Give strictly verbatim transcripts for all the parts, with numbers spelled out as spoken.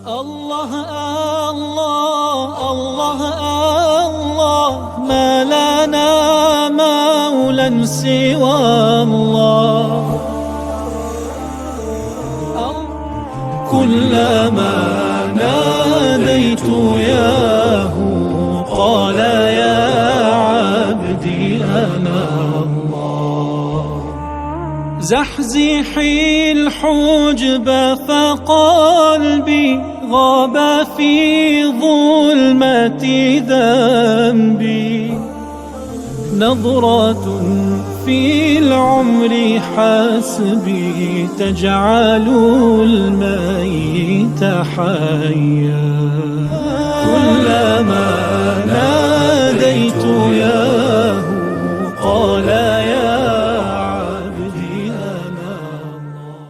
الله، الله، الله، الله، ما لنا مولى سوى الله. كلما ناديت ياه قال يا عبدي أنا الله. زحزحي الحجب فقلبي غاب في ظلمة ذنبي. نظرة في العمر حسبي تجعل الميت حيا. كلما ناديت ياه قال يا عبدي أنا الله.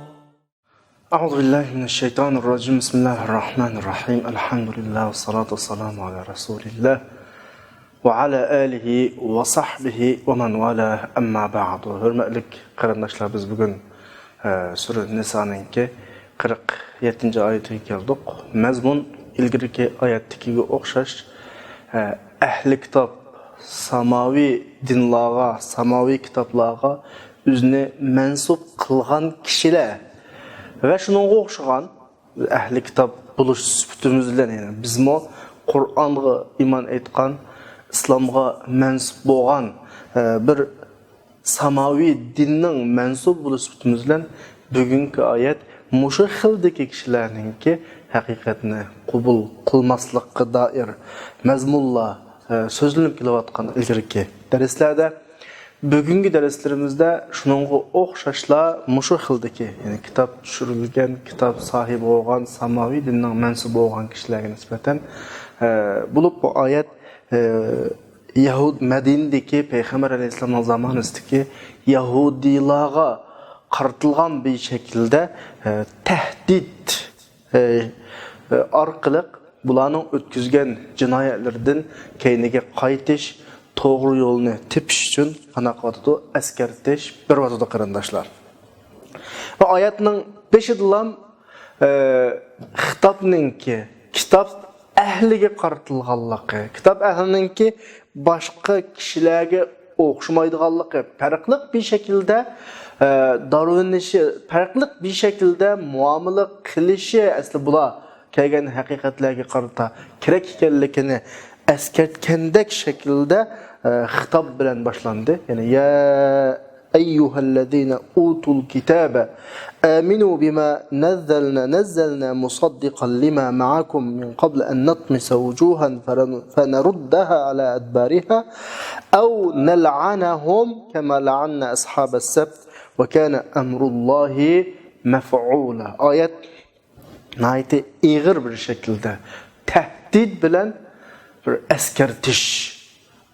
أعوذ بالله من الشيطان الرجيم. بسم الله الرحمن الرحيم. الحمد لله والصلاة والسلام على رسول الله وعلى آله وصحبه ومن والاه. أما بعد. ھۆرمەتلىك قېرىنداشلار، بىز بۈگۈن، ئە، سۈرە نىسانىڭكى قىرىق يەتتىنچى ئايىتىگە كەلدۇق. مەزمۇن ئىلگىرىكى ئايەتتىكىگە ئوخشاش، ئە، ئەھلى كىتاب، ساماۋى دىنلارغا، ساماۋى كىتابلارغا ئۆزىنى مەنسۇپ قىلغان كىشىلەر ۋە شۇنىڭغا ئوخشىغان ئەھلى كىتاب بولۇش سۈپىتىمىز بىلەن، يەنى بىزمۇ قۇرئانغا ئىمان ئېيتقان، ئىسلامغا مەنسۇپ بولغان، ئە، بىر ساماۋى دىننىڭ مەنسۇبى بولۇش سۈپىتىمىز بىلەن بۈگۈنكى ئايەت مۇشۇ خىلدىكى كىشىلەرنىڭكى ھەقىقەتنى قوبۇل قىلماسلىققا دائىر مەزمۇنلار، ئە، سۆزلىنىپ كېلىۋاتقان ئىلگىرىكى دەرسلەردە. بۈگۈنكى دەرسلىرىمىزدە شۇنىڭغا ئوخشاشلا مۇشۇ خىلدىكى، يەنى كىتاب چۈشۈرۈلگەن، كىتاب ساھىبى بولغان، ساماۋى دىننىڭ مەنسۇبى بولغان كىشىلەرگە نىسبەتەن، ئە، بولۇپ بۇ ئايەت، ئە، يەھۇد-، مەدىنىدىكى پەيغەمبەر ئەلەيھىسسالامنىڭ زامانىسىدىكى يەھۇدىيلارغا قارىتىلغان بىر شەكىلدە، ئە، تەھدىت، ئە، ئە، ئارقىلىق بۇلارنىڭ ئۆتكۈزگەن جىنايەتلىرىدىن كەينىگە قايتىش، توغرا يولنى تېپىش ئۈچۈن قانداق قىلىۋاتىدۇ؟ ئەسكەرتىش بېرىۋاتىدۇ، قېرىنداشلار. ۋە ئايەتنىڭ بېشىدىلا، ئە، خىتابنىڭكى كىتاب ئەھلىگە قارىتىلغانلىقى، كىتاب ئەھلىنىڭكى باشقا كىشىلەرگە ئوخشىمايدىغانلىقى، پەرقلىق بىر شەكىلدە، ئە، داۋرىنىشى، پەرقلىق بىر شەكىلدە مۇئامىلە قىلىشى، ئەسلى بۇلار كەلگەن ھەقىقەتلەرگە قارىتا كېرەك ئىكەنلىكىنى ئەسكەرتكەندەك شەكىلدە، ئە، خىتاب بىلەن باشلاندى. يەنى، يا أيها الذين أوتوا الكتاب آمنوا بما نزلنا نزلنا مصدقا لما معكم من قبل أن نطمس وجوها فنردها على أدبارها أو نلعنهم كما لعنا أصحاب السبت وكان أمر الله مفعولا. ئايەت ناھايىتى ئېغىر بىر شەكىلدە تەھدىت بىلەن بىر ئەسكەرتىش،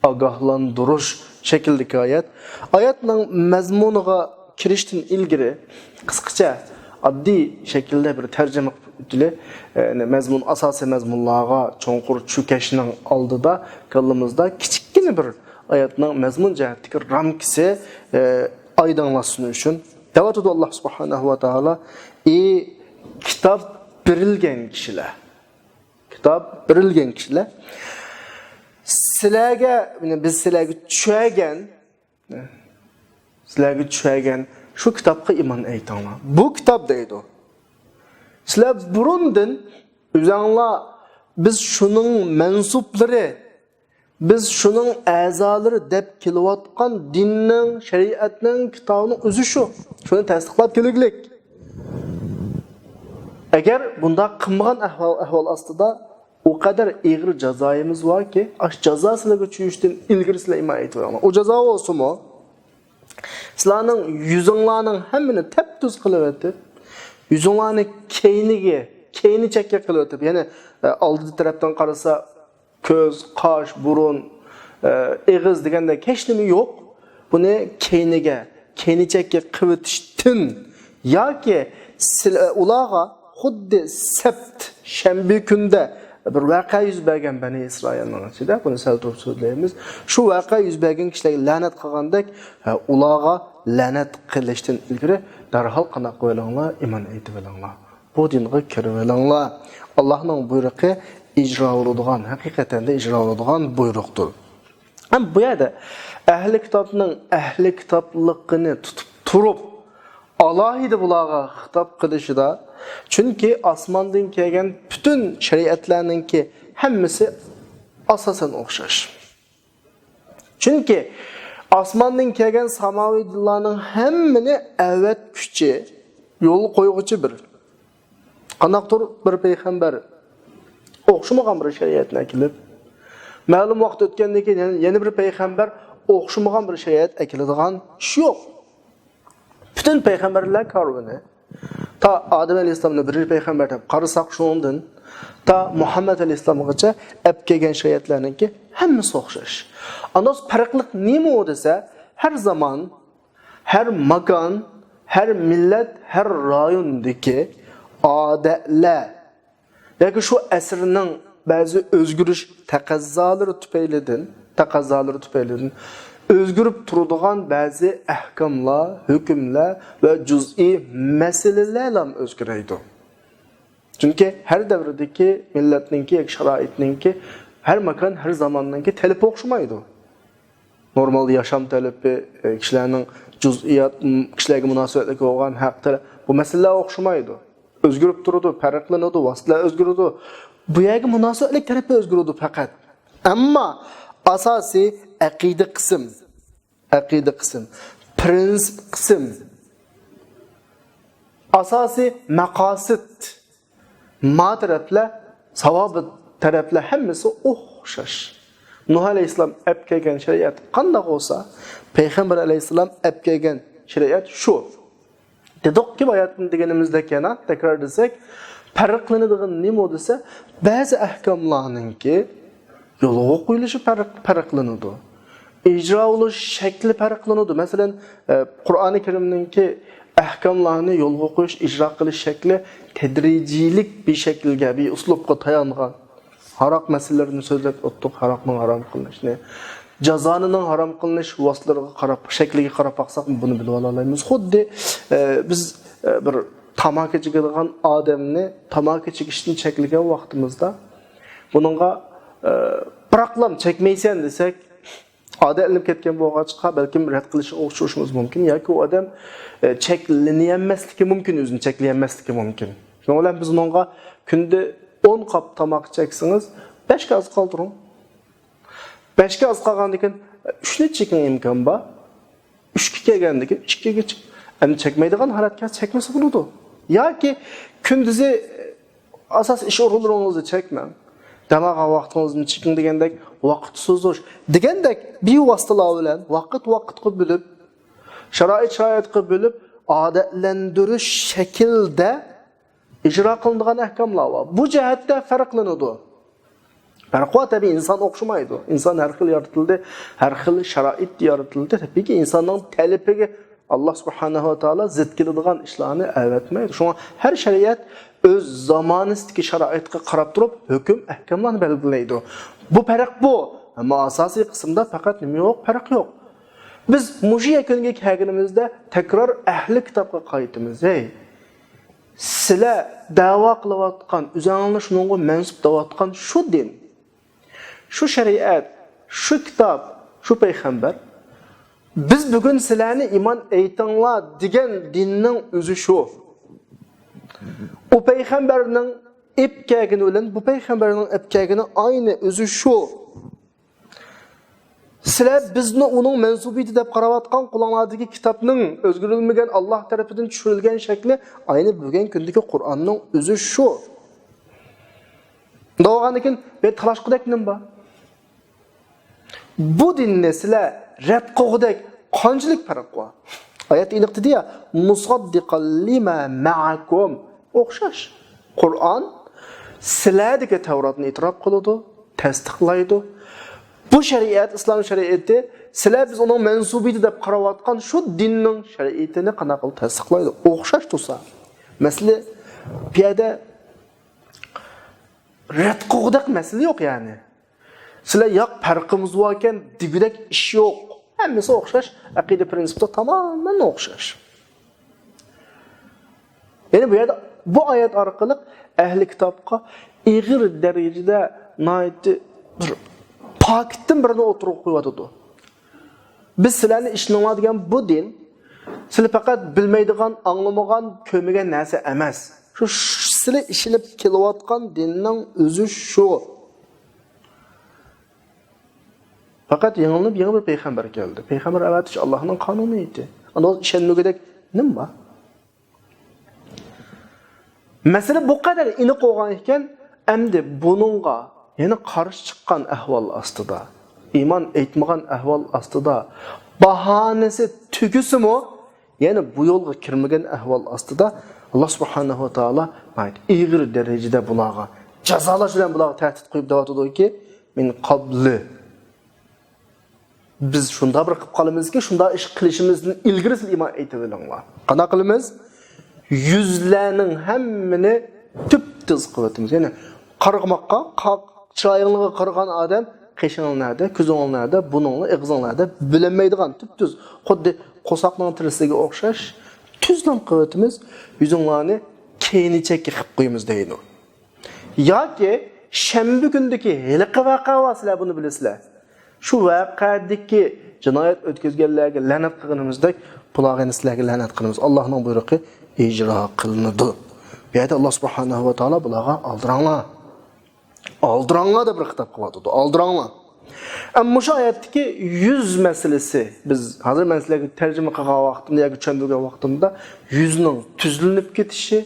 ئاگاھلاندۇرۇش شەكلىدىكى ئايەت. ئايەتنىڭ مەزمۇنىغا كىرىشتىن ئىلگىرى قىسقىچە، ئاددىي شەكىلدە بىر تەرجىمە قىلىپ ئۆتىلى. يەنى مەزمۇن، ئاساسىي مەزمۇنلارغا چوڭقۇر چۆكۈشنىڭ ئالدىدا كاللىمىزدا كىچىككىنە بىر ئايەتنىڭ مەزمۇن جەھەتتىكى رامكىسى، ئە، ئايدىڭلاشسۇن ئۈچۈن. دەۋاتىدۇ ئاللا سۇبھانەھۇ ۋە تائالا، ئى كىتاب بېرىلگەن كىشىلەر، كىتاب بېرىلگەن كىشىلەر، سىلەرگە، يەنى بىز سىلەرگە چۈشۈرگەن، سىلەرگە چۈشۈرگەن شۇ كىتابقا ئىمان ئېيتىڭلار. بۇ كىتاب دەيدۇ. سىلەر بۇرۇندىن ئۆزۈڭلار، بىز شۇنىڭ مەنسۇپلىرى، بىز شۇنىڭ ئەزالىرى دەپ كېلىۋاتقان دىننىڭ، شەرىئەتنىڭ، كىتابنىڭ ئۆزى شۇ. شۇنى تەستىقلاپ كېلىگلىك. ئەگەر بۇنداق قىلمىغان ئەھۋال، ئەھۋال ئاستىدا ئۇ قەدەر ئېغىر جازايىمىز باركى، ئاش جازا سىلەرگە چۈشۈشتىن ئىلگىرى سىلەر ئىمان ئېيتىۋېلىڭلار. ئۇ جازا بولسىمۇ، سىلەرنىڭ يۈزۈڭلارنىڭ ھەممىنى تەپتۈز قىلىۋېتىپ، يۈزۈڭلارنى كەينىگە، كەينىچەككە قىلىۋېتىپ، يەنى، ئە، ئالدى تەرەپتىن قارىسا، كۆز، قاش، بۇرۇن، ئە، ئېغىز دېگەندەك ھېچنېمە يوق. بۇنى كەينىگە، كەينىچەككە قىلىۋېتىشتىن ياكى سىل-، ئۇلارغا خۇددى سەبت، شەنبە كۈندە بىر ۋەقە يۈز بەرگەن بەنى ئىسرائىلنىڭ ئىچىدە، بۇنى سەل تۇرۇپ سۆزلەيمىز. شۇ ۋەقە يۈز بەرگەن كىشىلەرگە لەنەت قىلغاندەك، ئۇلارغا لەنەت قىلىشتىن ئىلگىرى دەرھال قانداق قىلىۋېلىڭلار؟ ئىمان ئېيتىۋېلىڭلار. بۇ دىنغا كىرىۋېلىڭلار. ئاللاھنىڭ بۇيرۇقى ئىجرا بولىدىغان، ھەقىقەتەن دە ئىجرا بولىدىغان بۇيرۇقتۇر. ھەم بۇ يەردە ئەھلى كىتابنىڭ ئەھلى كىتابلىقىنى تۇتۇپ تۇرۇپ، ئالاھىدە بۇلارغا خىتاب قىلىشىدا، چۈنكى ئاسماندىن كەلگەن پۈتۈن شەرىئەتلەرنىڭكى ھەممىسى ئاساسەن ئوخشاش. چۈنكى ئاسماندىن كەلگەن ساماۋىي دىنلارنىڭ ھەممىنى ئەۋەتكۈچى، يول قويغۇچى بىر. قانداقتۇر بىر پەيغەمبەر ئوخشىمىغان بىر شەرىئەتنى ئەكېلىپ، مەلۇم ۋاقىت ئۆتكەندىن كېيىن يەنە، يەنە بىر پەيغەمبەر ئوخشىمىغان بىر شەرىئەت ئەكېلىدىغان ئىش يوق. پۈتۈن پەيغەمبەرلەر كارۋىنى، تا ئادەم ئەلەيھىسسالامنى بىرىنچى پەيغەمبەر دەپ قارىساق، شۇنىڭدىن تا مۇھەممەد ئەلەيھىسسالامغىچە ئەپ كەلگەن شەرىئەتلەرنىڭكى ھەممىسى ئوخشاش. ئاندىن پەرقلىق نېمە ئۇ دېسە، ھەر زامان، ھەر ماكان، ھەر مىللەت، ھەر رايوندىكى ئادەتلەر ياكى شۇ ئەسىرنىڭ بەزى ئۆزگىرىش تەقەززالىرى تۈپەيلىدىن، تەقەززالىرى تۈپەيلىدىن ئۆزگىرىپ تۇرىدىغان بەزى ئەھكاملار، ھۆكۈملەر ۋە جۈزئىي مەسىلىلەرلا ئۆزگىرەيدۇ. چۈنكى ھەر دەۋردىكى مىللەتنىڭكى ياكى شارائىتنىڭكى، ھەر ماكان، ھەر زاماننىڭكى تەلىپى ئوخشىمايدۇ. نورمالدا ياشام تەلىپى، ئە، كىشىلەرنىڭ جۇزئىيات، م، كىشىلەرگە مۇناسىۋەتلىك بولغان ھەق تەلەپ، بۇ مەسىلىلەر ئوخشىمايدۇ. ئۆزگىرىپ تۇرىدۇ، پەرقلىنىدۇ، ۋاسىتىلەر ئۆزگىرىدۇ. بۇ يەرگە مۇناسىۋەتلىك تەرىپى ئۆزگىرىدۇ پەقەت. ئەمما ئاساسىي ئەقىدە قىسىم، ئەقىدە قىسىم، پرىنسىپ قىسىم، ئاساسىي مەقاسىت، ما تەرەپلەر، ساۋابىت تەرەپلەر ھەممىسى ئوخشاش. نۇھ ئەلەيھىسسالام ئەپ كەلگەن شەرىئەت قانداق بولسا، پەيغەمبەر ئەلەيھىسسالام ئەپ كەلگەن شەرىئەت شۇ. دېدۇقكى، باياتىن دېگىنىمىزدەك يەنە تەكرار دېسەك، پەرقلىنىدىغىنى نېمە دېسە، بەزى ئەھكاملارنىڭكى يولغا قويۇلۇشى پەرق-، پەرقلىنىدۇ. ئىجرا بولۇش شەكلى پەرقلىنىدۇ. مەسىلەن، ئە، قۇرئانى كەرىمنىڭكى ئەھكاملارنى يولغا قويۇش، ئىجرا قىلىش شەكلى تەدرىجىيلىك بىر شەكىلگە، بىر ئۇسلۇبقا تايانغان. ھاراق مەسىلىلىرىنى سۆزلەپ ئۆتتۇق، ھاراقنىڭ ھارام قىلىنىشىنى. جازانىنىڭ ھارام قىلىنىش ۋاسىتىلىرىغا قاراپ، شەكلىگە قاراپ باقساق، بۇنى بىلىۋالالايمىز. خۇددى، ئە، بىز، ئە، بىر تاماكا چېكىدىغان ئادەمنى تاماكا چېكىشتىن چەكلىگەن ۋاقتىمىزدا، بۇنىڭغا، ئە، بىراقلام چەكمەيسەن دېسەك، ئادەتلىنىپ كەتكەن بولغاچقا، بەلكىم رەت قىلىشىغا ئۇچرىشىمىز مۇمكىن ياكى ئۇ ئادەم، ئە، چەكلىنەلمەسلىكى مۇمكىن، ئۆزىنى چەكلىيەلمەسلىكى مۇمكىن. شۇنىڭ بىلەن بىز ئۇنىڭغا كۈندە ئون قاپ تاماكا چەكسىڭىز، بەشكە ئاز قالدۇرۇڭ. بەشكە ئاز قالغاندىن كېيىن، ئۈچنى چېكىڭ ئىمكان بار. ئۈچكە كەلگەندىن كېيىن ئىككىگە چىق. ئەمدى چەكمەيدىغان ھالەتكە چەكمىسە بولىدۇ. ياكى كۈندۈزى ئاساسىي ئىش ئورۇنلىرىڭىزدا چەكمەڭ. دەم ئالغان ۋاقتىڭىزدا چېكىڭ دېگەندەك ۋاقىت سوزۇش. دېگەندەك بىۋاسىتىلار بىلەن ۋاقىت ۋاقىتقا بۆلۈپ، شارائىت شارائىتقا بۆلۈپ، ئادەتلەندۈرۈش شەكلىدە ئىجرا قىلىنىدىغان ئەھكاملار بار. بۇ جەھەتتە پەرقلىنىدۇ. پەرق بار، تەبىئىي، ئىنسان ئوخشىمايدۇ. ئىنسان ھەر خىل يارىتىلدى، ھەر خىل شارائىتتا يارىتىلدى. تەبىئىيكى، ئىنساننىڭ تەلىپىگە ئاللا سۇبھانەھۇ ۋە تائالا زىت كېلىدىغان ئىشلارنى ئەۋەتمەيدۇ. شۇڭا ھەر شەرىئەت ئۆز زامانىسىدىكى شارائىتقا قاراپ تۇرۇپ ھۆكۈم، ئەھكاملارنى بەلگىلەيدۇ. بۇ پەرق بۇ. ئەمما ئاساسىي قىسىمدا پەقەت نېمە يوق؟ پەرق يوق. بىز مۇشۇ يەكۈنگە كەلگىنىمىزدە تەكرار ئەھلى كىتابقا قايتىمىز. ھەي، سىلەر دەۋا قىلىۋاتقان، ئۆزۈڭلار شۇنىڭغا مەنسۇپ دەۋاتقان شۇ دىن، شۇ شەرىئەت، شۇ كىتاب، شۇ پەيغەمبەر، بىز بۈگۈن سىلەرنى ئىمان ئېيتىڭلار دېگەن دىننىڭ ئۆزى شۇ. ئۇ پەيغەمبەرنىڭ ئېپ كەلگىنى بىلەن بۇ پەيغەمبەرنىڭ ئېپ كەلگىنى ئاينى، ئۆزى شۇ. سىلەر بىزنى ئۇنىڭ مەنسۇبىيىتى دەپ قاراۋاتقان قولۇڭلاردىكى كىتابنىڭ ئۆزگىرىلمىگەن، ئاللا تەرىپىدىن چۈشۈرۈلگەن شەكلى ئاينى بۈگۈن كۈندىكى قۇرئاننىڭ ئۆزى شۇ. دەۋالغاندىن كېيىن، بۇ يەردە تالاشقۇدەك نېمە بار؟ بۇ دىننى سىلەر رەت قىلغۇدەك قانچىلىك پەرق بار؟ ئايەت ئېنىق دېدى يا، مۇساددىقان لىما مەئەكۇم. ئوخشاش. قۇرئان سىلەردىكى تەۋراتنى ئېتىراپ قىلىدۇ، تەستىقلايدۇ. بۇ شەرىئەت، ئىسلام شەرىئىتى، سىلەر بىز ئۇنىڭ مەنسۇبىيىتى دەپ قاراۋاتقان شۇ دىننىڭ شەرىئىتىنى قانداق قىلىپ تەستىقلايدۇ؟ ئوخشاش تۇرسا. مەسىلە، بۇ يەردە رەت قىلغۇدەك مەسىلە يوق يەنى. سىلەر ياق پەرقىمىز باركەن دېگۈدەك ئىش يوق. ھەممىسى ئوخشاش، ئەقىدە پرىنسىپتا تامامەن ئوخشاش. يەنى بۇ يەردە بۇ ئايەت ئارقىلىق ئەھلى كىتابقا ئېغىر دەرىجىدە ناھايىتى بىر پاكىتتىن بىرنى ئوتتۇرىغا قويۇۋاتىدۇ. بىز سىلەرنى ئىشىنىڭلار دېگەن بۇ دىن، سىلەر پەقەت بىلمەيدىغان، ئاڭلىمىغان، كۆرمىگەن نەرسە ئەمەس. شۇ، شۇ سىلەر ئىشىنىپ كېلىۋاتقان دىننىڭ ئۆزى شۇ. پەقەت يېڭىلىنىپ يېڭى بىر پەيغەمبەر كەلدى. پەيغەمبەر ئەۋەتىش ئاللاھنىڭ قانۇنىيىتى. ئاندىن ئىشەنمىگۈدەك نېمە بار؟ مەسىلە بۇ قەدەر ئېنىق بولغان ئىكەن، ئەمدى بۇنىڭغا يەنە قارشى چىققان ئەھۋال ئاستىدا، ئىمان ئېيتمىغان ئەھۋال ئاستىدا، باھانىسى تۈگىسىمۇ، يەنە بۇ يولغا كىرمىگەن ئەھۋال ئاستىدا، ئاللا سۇبھانەھۇ ۋە تائالا ناھايىتى ئېغىر دەرىجىدە بۇلارغا جازالاش بىلەن بۇلارغا تەھدىت قويۇپ دەۋاتىدۇكى، مىن قابلى. بىز شۇنداق بىر قىلىپ قالىمىزكى، شۇنداق ئىش قىلىشىمىزدىن ئىلگىرى سىلەر ئىمان ئېيتىۋېلىڭلار. قانداق قىلىمىز؟ يۈزلەرنىڭ ھەممىنى تۈپتۈز قىلىۋېتىمىز. يەنى قارىماققا، قا-، چىرايىڭلارغا قارىغان ئادەم قېشىڭ نەدە، كۆزۈڭ نەدە، بۇرنۇڭ، ئېغىزىڭ نەدە، بىلەلمەيدىغان تۈپتۈز. خۇددى قورساقنىڭ تىرىسىگە ئوخشاش تۈزلەم قىلىۋېتىمىز. يۈزۈڭلارنى كەينى چەككە قىلىپ قويىمىز دەيدۇ. ياكى شەنبە كۈنىدىكى ھېلىقى ۋەقە بار، سىلەر بۇنى بىلىسىلەر. شۇ ۋەقەدىكى جىنايەت ئۆتكۈزگەنلەرگە لەنەت قىلغىنىمىزدەك، بۇلارغا يەنە سىلەرگە لەنەت قىلىمىز. ئاللاھنىڭ بۇيرۇقى ئىجرا قىلىنىدۇ. بۇ يەردە ئاللا سۇبھانەھۇ ۋە تائالا بۇلارغا ئالدىراڭلار، ئالدىراڭلار دەپ بىر خىتاب قىلىۋاتىدۇ. ئالدىراڭلار. ئەمما مۇشۇ ئايەتتىكى يۈز مەسىلىسى، بىز ھازىر مەن سىلەرگە تەرجىمە قىلغان ۋاقتىمدا ياكى چۈشەندۈرگەن ۋاقتىمدا يۈزنىڭ تۈزلىنىپ كېتىشى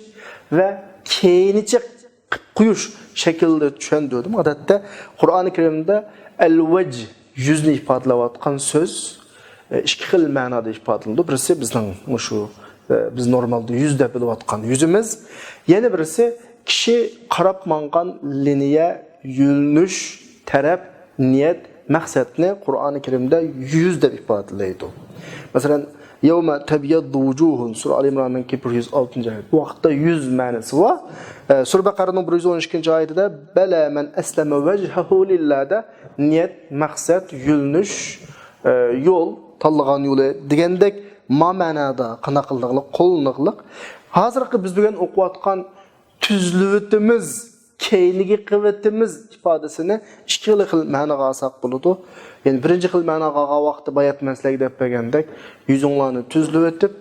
ۋە كەينىچە قىلىپ قويۇش شەكلىدە چۈشەندۈردۈم. ئادەتتە قۇرئانى كەرىمدە ئەل-ۋەج، يۈزنى ئىپادىلەۋاتقان سۆز، ئە، ئىككى خىل مەنادا ئىپادىلىنىدۇ. بىرسى بىزنىڭ مۇشۇ، ئە، بىز نورمالدا يۈز دەپ بىلىۋاتقان يۈزىمىز. يەنە بىرسى كىشى قاراپ ماڭغان لىنىيە، يۆنىلىش، تەرەپ، نىيەت، مەقسەتنى قۇرئانى كەرىمدە يۈز دەپ ئىپادىلەيدۇ. مەسىلەن، يەۋمە تەبيەززۇ ۋۇجۇھۇن، سۈرە ئال ئىمراننىڭكى بىر يۈز ئالتىنچى ئايەت. بۇ ۋاقىتتا يۈز مەنىسى بار. ئە، سۈرە بەقەرەنىڭ بىر يۈز ئون ئىككىنچى ئايىتىدە، بەلە مەن ئەسلەمە ۋەجھەھۇ لىللا دە نىيەت، مەقسەت، يۆنىلىش، ئە، يول، تاللىغان يولى دېگەندەك ما مەنادا قانداق قىلىنىدىغانلىق، قوللىنىدىغانلىق. ھازىرقى بىز بۈگۈن ئوقۇۋاتقان تۈزلىۋېتىمىز، كەينىگە قىلىۋېتىمىز ئىپادىسىنى ئىككى خىل مەنىگە ئالساق بولىدۇ. يەنى بىرىنچى خىل مەنىگە ئالغان ۋاقىتتا بايا مەن سىلەرگە دەپ بەرگەندەك، يۈزۈڭلارنى تۈزلىۋېتىپ،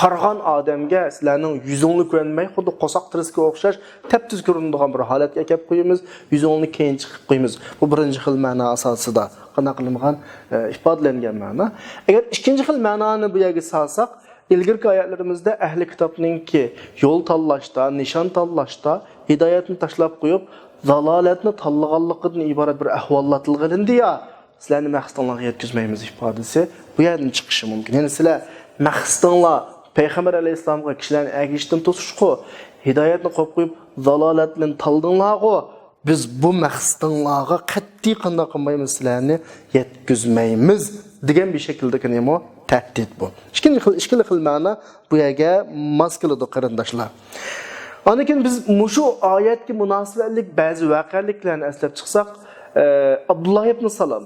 قارىغان ئادەمگە سىلەرنىڭ يۈزۈڭلار كۆرۈنمەي، خۇددى قورساق تېرىسىگە ئوخشاش تەپتۈز كۆرۈنىدىغان بىر ھالەتكە ئەكەپ قويىمىز، يۈزۈڭلارنى كەينىگە قىلىپ قويىمىز. بۇ بىرىنچى خىل مەنا ئاساسىدا قانداق قىلىنغان، ئە، ئىپادىلەنگەن مەنا. ئەگەر ئىككىنچى خىل مەنانى بۇ يەرگە سالساق، ئىلگىرىكى ئايەتلىرىمىزدە ئەھلى كىتابنىڭكى يول تاللاشتا، نىشان تاللاشتا ھىدايەتنى تاشلاپ قويۇپ، زالالەتنى تاللىغانلىقىدىن ئىبارەت بىر ئەھۋاللار تىلغا ئېلىندى يا، سىلەرنى مەقسىتىڭلارغا يەتكۈزمەيمىز ئىپادىسى بۇ يەردىن چىقىشى مۇمكىن. يەنى سىلەر مەقسىتىڭلار پەيغەمبەر ئەلەيھىسسالامغا كىشىلەرنى ئەگىشىشتىن توسۇشقۇ، ھىدايەتنى قويۇپ قويۇپ، زالالەت بىلەن تالدىڭلارغۇ، بىز بۇ مەقسىتىڭلارغا قەتئىي قانداق قىلمايمىز، سىلەرنى يەتكۈزمەيمىز دېگەن بىر شەكىلدىكى نېمە؟ تەھدىت بۇ. ئىككىنچى خىل، ئىككىلا خىل مەنا بۇ يەرگە ماس كېلىدۇ، قېرىنداشلار. ئاندىن كېيىن بىز مۇشۇ ئايەتكە مۇناسىۋەتلىك بەزى ۋەقەلىكلەرنى ئەسلەپ چىقساق، ئە، ئابدۇللا ئىبن سالام،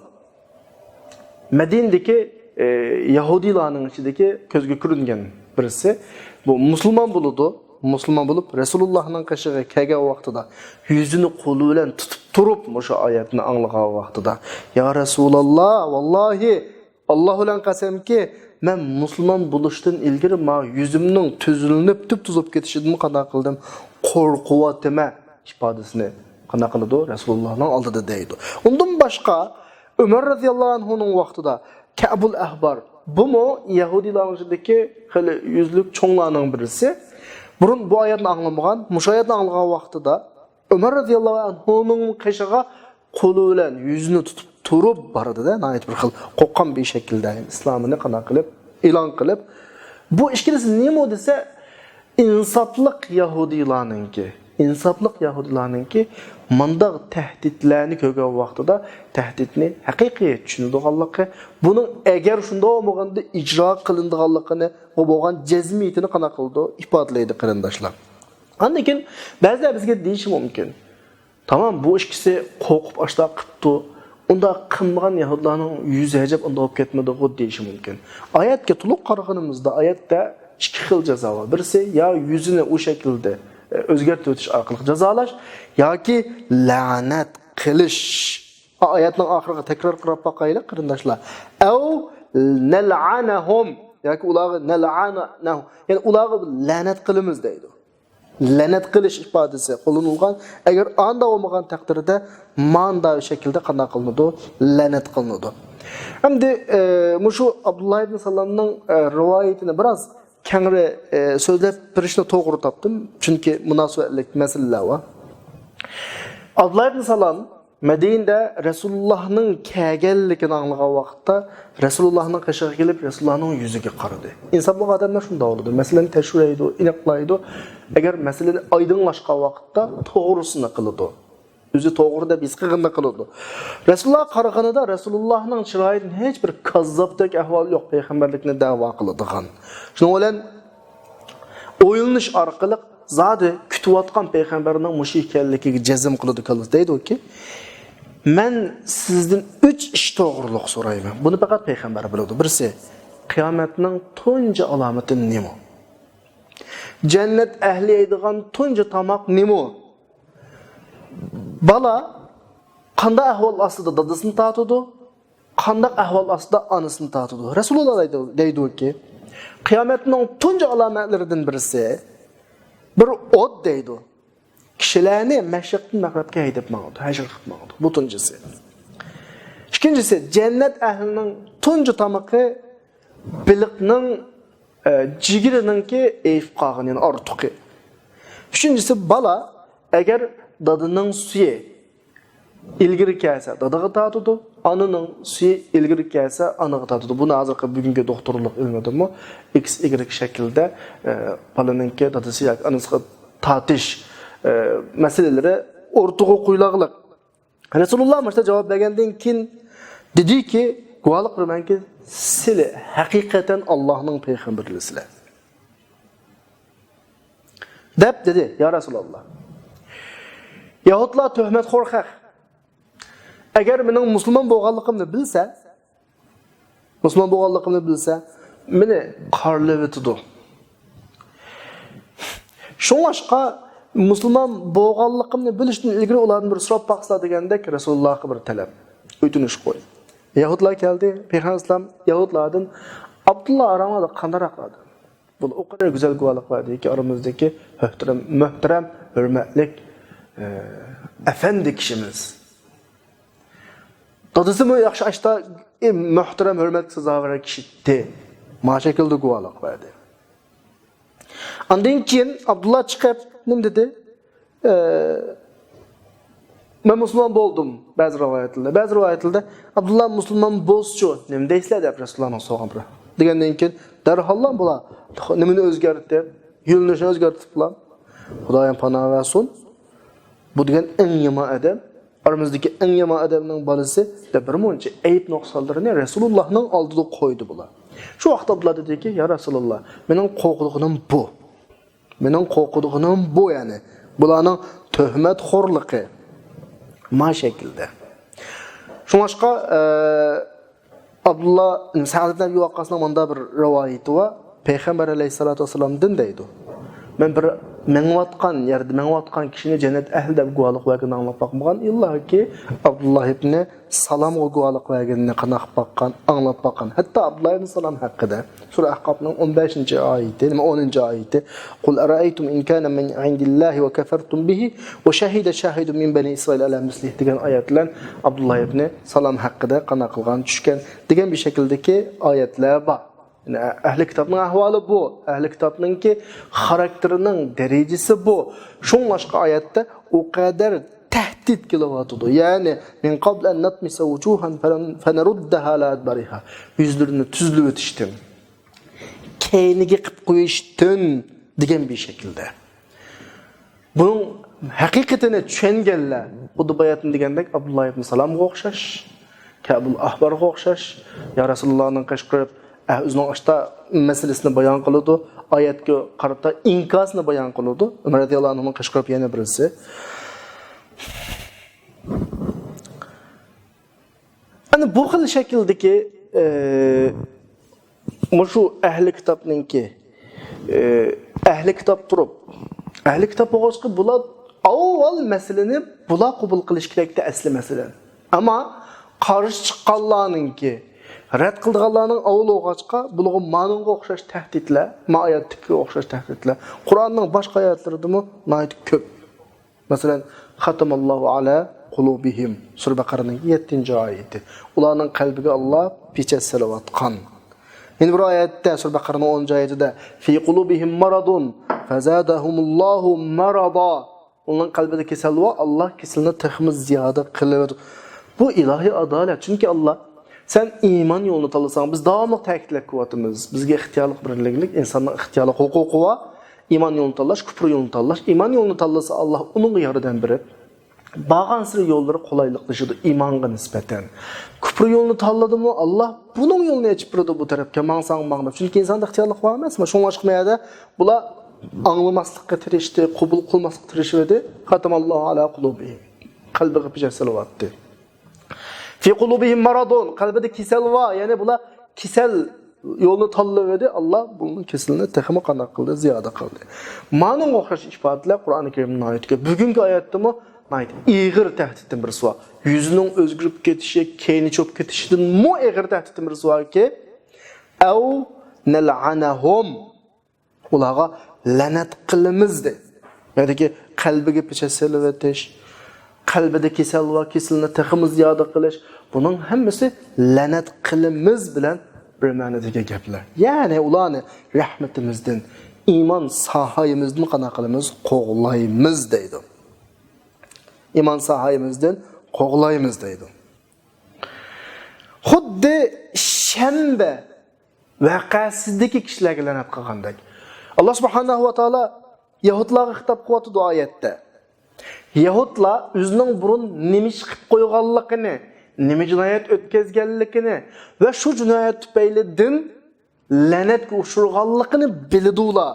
مەدىنىدىكى، ئە، يەھۇدىيلارنىڭ ئىچىدىكى كۆزگە كۆرۈنگەن بىرسى. بۇ مۇسۇلمان بولىدۇ. مۇسۇلمان بولۇپ، رەسۇلۇللاھنىڭ قېشىغا كەلگەن ۋاقتىدا يۈزىنى قولى بىلەن تۇتۇپ تۇرۇپ، مۇشۇ ئايەتنى ئاڭلىغان ۋاقتىدا، يا رەسۇلاللا، ۋاللاھى، ئاللا بىلەن قەسەمكى، مەن مۇسۇلمان بولۇشتىن ئىلگىرى ماڭا يۈزۈمنىڭ تۈزلىنىپ، تۈپتۈز بولۇپ كېتىشىدىن قانداق قىلدىم؟ قورقۇۋاتىمەن ئىپادىسىنى قانداق قىلىدۇ؟ رەسۇلۇللاھنىڭ ئالدىدا دەيدۇ. ئۇندىن باشقا، ئۆمەر رەزىياللاھۇ ئەنھۇنىڭ ۋاقتىدا كەئبۇل ئەھبار، بۇمۇ يەھۇدىيلارنىڭ ئىچىدىكى خېلى يۈزلۈك چوڭلارنىڭ بىرسى. بۇرۇن بۇ ئايەتنى ئاڭلىمىغان، مۇشۇ ئايەتنى ئاڭلىغان ۋاقتىدا ئۆمەر رەزىياللاھۇ ئەنھۇنىڭ قېشىغا قولى بىلەن يۈزىنى تۇتۇپ تۇرۇپ باردى-دە، ناھايىتى بىر خىل قورققان بىر شەكىلدە ئىسلامىنى قانداق قىلىپ، ئېلان قىلىپ. بۇ ئىككىلىسى نېمە دېسە، ئىنساپلىق يەھۇدىيلارنىڭكى، ئىنساپلىق يەھۇدىيلارنىڭكى مانداق تەھدىتلەرنى كۆرگەن ۋاقتىدا تەھدىتنى ھەقىقىي چۈشىنىدىغانلىقى، بۇنىڭ ئەگەر شۇنداق بولمىغاندا ئىجرا قىلىنىدىغانلىقىنى، بۇ بولغان جەزمىيىتىنى قانداق قىلىدۇ؟ ئىپادىلەيدۇ، قېرىنداشلار. ئاندىن كېيىن بەزىلەر بىزگە دېيىشى مۇمكىن، تامام، بۇ ئىككىسى قورقۇپ ئاشۇنداق قىپتۇ، ئۇنداق قىلمىغان يەھۇدىيلارنىڭ يۈزى ئەجەب ئۇنداق بولۇپ كەتمىدىغۇ دېيىشى مۇمكىن. ئايەتكە تولۇق قارىغىنىمىزدا، ئايەتتە ئىككى خىل جازا بار. بىرسى يا يۈزىنى ئۇ شەكىلدە، ئە، ئۆزگەرتىۋېتىش ئارقىلىق جازالاش ياكى لەنەت قىلىش. ئا-، ئايەتنىڭ ئاخىرىغا تەكرار قاراپ باقايلى، قېرىنداشلار. ئەۋ نەلئەنەھۇم ياكى ئۇلارغا نەلئەنەھۇم، يەنى ئۇلارغا لەنەت قىلىمىز دەيدۇ. لەنەت قىلىش ئىپادىسى قوللىنىلغان. ئەگەر ئاندا بولمىغان تەقدىردە ماندا شەكىلدە قانداق قىلىنىدۇ؟ لەنەت قىلىنىدۇ. ئەمدى، ئە، مۇشۇ ئابدۇللا ئىبن سالامنىڭ، ئە، رىۋايىتىنى بىراز كەڭرى، ئە، سۆزلەپ بېرىشنى توغرا تاپتىم. چۈنكى مۇناسىۋەتلىك مەسىلىلەر بار. ئابدۇللا ئىبن سالام مەدىنىدە رەسۇلۇللاھنىڭ كەلگەنلىكىنى ئاڭلىغان ۋاقىتتا رەسۇلۇللاھنىڭ قېشىغا كېلىپ، رەسۇلۇللاھنىڭ يۈزىگە قارىدى. ئىنسان بولغان ئادەملەر شۇنداق بولىدۇ. مەسىلىنى تەشۋىقلەيدۇ، ئېنىقلايدۇ. ئەگەر مەسىلىنى ئايدىڭلاشقان ۋاقىتتا توغرىسىنى قىلىدۇ. ئۆزى توغرا دەپ ھېس قىلغىنىنى قىلىدۇ. رەسۇلۇللاھقا قارىغىنىدا رەسۇلۇللاھنىڭ چىرايىدىن ھېچ بىر كاززاپتەك ئەھۋال يوق، پەيغەمبەرلىكنى دەۋا قىلىدىغان. شۇنىڭ بىلەن ئويلىنىش ئارقىلىق زادى كۈتۈۋاتقان پەيغەمبەرنىڭ مۇشۇ ئىكەنلىكىگە جەزم قىلىدۇ كاللىسى. دەيدۇكى، مەن سىزدىن ئۈچ ئىش توغرۇلۇق سورايمەن. بۇنى پەقەت پەيغەمبەر بىلىدۇ. بىرسى، قىيامەتنىڭ تۇنجى ئالامىتى نېمە؟ جەننەت ئەھلى يەيدىغان تۇنجى تاماق نېمە؟ بالا قانداق ئەھۋال ئاستىدا دادىسىنى تارتىدۇ؟ قانداق ئەھۋال ئاستىدا ئانىسىنى تارتىدۇ؟ رەسۇلۇللا دەيدۇ، دەيدۇكى، قىيامەتنىڭ تۇنجى ئالامەتلىرىدىن بىرسى، بىر ئوت دەيدۇ. كىشىلەرنى مەشرىقتىن مەغرىبكە ھەيدەپ ماڭىدۇ، ھەشر قىلىپ ماڭىدۇ. بۇ تۇنجىسى. ئىككىنچىسى، جەننەت ئەھلىنىڭ تۇنجى تامىقى بېلىقنىڭ، ئە، جىگىرىنىڭكى ئېيىپ قالغىنى، يەنى ئارتۇقى. ئۈچىنچىسى، بالا ئەگەر دادىنىڭ سۈيى ئىلگىرى كەلسە دادىغا تارتىدۇ، ئانىنىڭ سۈيى ئىلگىرى كەلسە ئانىغا تارتىدۇ. بۇنى ھازىرقى بۈگۈنكى دوختۇرلۇق ئىلمىدىمۇ ئىكس ئىگرېك شەكلىدە، ئە، بالىنىڭكى دادىسى ياكى ئانىسىغا تارتىش، ئە، مەسىلىلىرى ئوتتۇرىغا قويۇلغانلىق. رەسۇلۇللا مۇشۇنداق جاۋاب بەرگەندىن كېيىن دېدىكى، گۇۋاھلىق بېرىمەنكى، سىلى ھەقىقەتەن ئاللاھنىڭ پەيغەمبىرىسىلەر. دەپ دېدى، يا رەسۇلاللا، يەھۇدلار تۆھمەتخور خەق. ئەگەر مېنىڭ مۇسۇلمان بولغانلىقىمنى بىلسە، مۇسۇلمان بولغانلىقىمنى بىلسە، مېنى قارىلىۋېتىدۇ. شۇڭلاشقا، مۇسۇلمان بولغانلىقىمنى بىلىشتىن ئىلگىرى ئۇلاردىن بىر سوراپ باقسا دېگەندەك رەسۇلۇللاھقا بىر تەلەپ، ئۆتۈنۈش قويدى. يەھۇدلار كەلدى، پەيغەمبەر ئەلەيھىسسالام يەھۇدلاردىن، ئابدۇللا ئاراڭلاردا قانداقراق ئادەم؟ بۇ ئۇ قەدەر گۈزەل گۇۋاھلىق بەردىكى، ئارىمىزدىكى مۆھتەرەم، مۆھتەرەم، ھۆرمەتلىك، ئە، ئەپەندى كىشىمىز. دادىسىمۇ ياخشى ئاشتا، ئى، مۆھتەرەم، ھۆرمەتكە سازاۋەر كىشى ئىدى. ما شەكىلدە گۇۋاھلىق بەردى. ئاندىن كېيىن ئابدۇللا چىقىپ نېمە دېدى؟ ئە، مەن مۇسۇلمان بولدۇم، بەزى رىۋايەتلەردە. بەزى رىۋايەتلەردە، ئابدۇللا مۇسۇلمان بولسىچۇ، نېمە دەيسىلەر دەپ رەسۇلۇللانىڭ سورىغان بىر. دېگەندىن كېيىن، دەرھاللا بۇلار نېمىنى ئۆزگەرتتى؟ يۆنىلىشىنى ئۆزگەرتىپلا، خۇدايىم پاناھ بەرسۇن، بۇ دېگەن ئەڭ يامان ئادەم، ئارىمىزدىكى ئەڭ يامان ئادەمنىڭ بالىسى دەپ بىر مۇنچە ئەيىب نۇقسانلىرىنى رەسۇلۇللانىڭ ئالدىدا قويدى بۇلار. شۇ ۋاقىتتا ئابدۇللا دېدىكى، يا رەسۇلۇللا، مېنىڭ قورقىدىغىنىم بۇ. مېنىڭ قورقىدىغىنىم بۇ، يەنى بۇلارنىڭ تۆھمەتخورلۇقى ما شەكىلدە. شۇڭلاشقا، ئە، ئابدۇللا سەئد ئىبن ئەبى ۋەققاسنىڭ مۇنداق بىر رىۋايىتى بار. پەيغەمبەر ئەلەيھىسسالاتۇ ۋەسسالامدىن دەيدۇ، مەن بىر مېڭىۋاتقان يەردە مېڭىۋاتقان كىشىنى جەننەت ئەھلى دەپ گۇۋاھلىق بەرگىنىنى ئاڭلاپ باقمىغان، ئىللاكى ئابدۇللا ئىبنى سالامغا گۇۋاھلىق بەرگىنىنى قانداق باققان، ئاڭلاپ باققان. ھەتتا ئابدۇللا ئىبن سالام ھەققىدە سۈرە ئەھقافنىڭ ئون بەشىنچى ئايىتى، نېمە، ئونىنچى ئايىتى، قۇل ئەرەئەيتۇم ئىن كانە مىن ئىندىللاھى ۋە كەفەرتۇم بىھى ۋە شەھىدە شاھىدۇن مىن بەنى ئىسرائىل ئەلا مىسلىھ دېگەن ئايەت بىلەن ئابدۇللا ئىبنى سالام ھەققىدە قانداق قىلغان چۈشكەن دېگەن بىر شەكىلدىكى ئايەتلەر بار. يەنى ئەھلى كىتابنىڭ ئەھۋالى بۇ، ئەھلى كىتابنىڭكى خاراكتېرىنىڭ دەرىجىسى بۇ. شۇڭلاشقا ئايەتتە ئۇ قەدەر تەھدىت كېلىۋاتىدۇ. يەنى، مىن قەبل ئەن نەتمىسە ۋۇجۇھەن فەنەرددەھا ئەلا ئەدبارىھا. يۈزلىرىنى تۈزلىۋېتىشتىن، كەينىگە قىپ قويۇشتىن دېگەن بىر شەكىلدە. بۇنىڭ ھەقىقىتىنى چۈشەنگەنلەر، خۇددى باياتىن دېگەندەك، ئابدۇللا ئىبن سالامغا ئوخشاش، كەبۇل ئەھبارغا ئوخشاش، يا رەسۇلۇللانىڭ قىچقىرىپ، ئە، ئۆزىنىڭ ئاشتا مەسىلىسىنى بايان قىلىدۇ، ئايەتكە قارىتا ئىنكاسىنى بايان قىلىدۇ. ئۆمەر رەزىياللاھۇ ئەنھۇنىڭ قىچقىرىپ يەنە بىرسى. ئەنە بۇ خىل شەكىلدىكى، ئە، مۇشۇ ئەھلى كىتابنىڭكى ئەھلى كىتاب تۇرۇپ، ئەھلى كىتاب بولغاچقا بۇلار ئاۋۋال مەسىلىنى بۇلار قوبۇل قىلىش كېرەكتى ئەسلى مەسىلەن. ئەمما قارشى چىققانلارنىڭكى، رەت قىلىدىغانلارنىڭ ئاۋۋال بولغاچقا، بۇلارغا مانىڭغا ئوخشاش تەھدىتلەر، ما ئايەتتىكىگە ئوخشاش تەھدىتلەر قۇرئاننىڭ باشقا ئايەتلىرىدىمۇ ناھايىتى كۆپ. مەسىلەن، خاتىماللاھۇ ئەلا قۇلۇبىھىم، سۈرە بەقەرىنىڭ يەتتىنچى ئايىتى. ئۇلارنىڭ قەلبىگە ئاللا پېچەت سېلىۋاتقان. يەنە بىر ئايەتتە، سۈرە بەقەرىنىڭ ئونىنچى ئايىتىدە، في قلوبهم مرض فزادهم الله مرضا. ئۇنىڭ قەلبىدە كېسەل بار، ئاللا كېسىلىنى تېخىمۇ زىيادە قىلىۋېتىدۇ. بۇ ئىلاھىي ئادالەت. چۈنكى ئاللا، سەن ئىمان يولىنى تاللىساڭ، بىز داۋاملىق تەكىتلەپ كېلىۋاتىمىز. بىزگە ئىختىيارلىق بېرىلگەنلىك، ئىنساننىڭ ئىختىيارلىق ھوقۇقى بار. ئىمان يولىنى تاللاش، كۇپر يولىنى تاللاش. ئىمان يولىنى تاللىسا، ئاللا ئۇنىڭغا ياردەم بېرىپ، بارغانسېرى يوللىرى قولايلىقلىشىدۇ ئىمانغا نىسبەتەن. كۇپر يولىنى تاللىدىمۇ، ئاللا بۇنىڭ يولىنى ئېچىپ بېرىدۇ، بۇ تەرەپكە ماڭساڭ ماڭ دەپ. چۈنكى ئىنساندا ئىختىيارلىق بار ئەمەسمۇ. شۇڭلاشقا بۇ يەردە بۇلار ئاڭلىماسلىققا تىرىشتى، قوبۇل قىلماسلىققا تىرىشىۋىدى. خاتىماللاھۇ ئەلا قۇلۇبىھىم. قەلبىگە پېچەت سېلىۋەتتى. في قلوبهم مرض، قەلبىدە كېسەل بار. يەنى بۇلار كېسەل يولنى تاللىۋىدى. ئاللا بۇنىڭ كېسىلىنى تېخىمۇ قانداق قىلدى؟ زىيادە قىلدى. مانىڭغا ئوخشاش ئىپادىلەر قۇرئانى كەرىمدە ناھايىتى كۆپ. بۈگۈنكى ئايەتتىمۇ ناھايىتى ئېغىر تەھدىتتىن بىرسى بار. يۈزىنىڭ ئۆزگىرىپ كېتىشى، كەينى چۆكۈپ كېتىشىدىنمۇ ئېغىر تەھدىتتىن بىرسى باركى، ئەۋ نەلئەنەھۇم. ئۇلارغا لەنەت قىلىمىز دەيدۇ. يەنىكى قەلبىگە پېچەت سېلىۋېتىش، قەلبىدە كېسەل بار، كېسىلىنى تېخىمۇ زىيادە قىلىش، بۇنىڭ ھەممىسى لەنەت قىلىمىز بىلەن بىر مەنىدىكى گەپلەر. يەنى ئۇلارنى رەھمىتىمىزدىن، ئىمان ساھايىمىزدىن قانداق قىلىمىز؟ قوغلايمىز دەيدۇ. ئىمان ساھايىمىزدىن قوغلايمىز دەيدۇ. خۇددى شەنبە ۋەقەسىدىكى كىشىلەرگە لەنەت قىلغاندەك. ئاللا سۇبھانەھۇ ۋە تائالا يەھۇدلارغا خىتاب قىلىۋاتىدۇ ئايەتتە. يەھۇدلار ئۆزىنىڭ بۇرۇن نېمە ئىش قىلىپ قويغانلىقىنى، نېمە جىنايەت ئۆتكەزگەنلىكىنى ۋە شۇ جىنايەت تۈپەيلىدىن لەنەتكە ئۇچرىغانلىقىنى بىلىدۇ ئۇلار.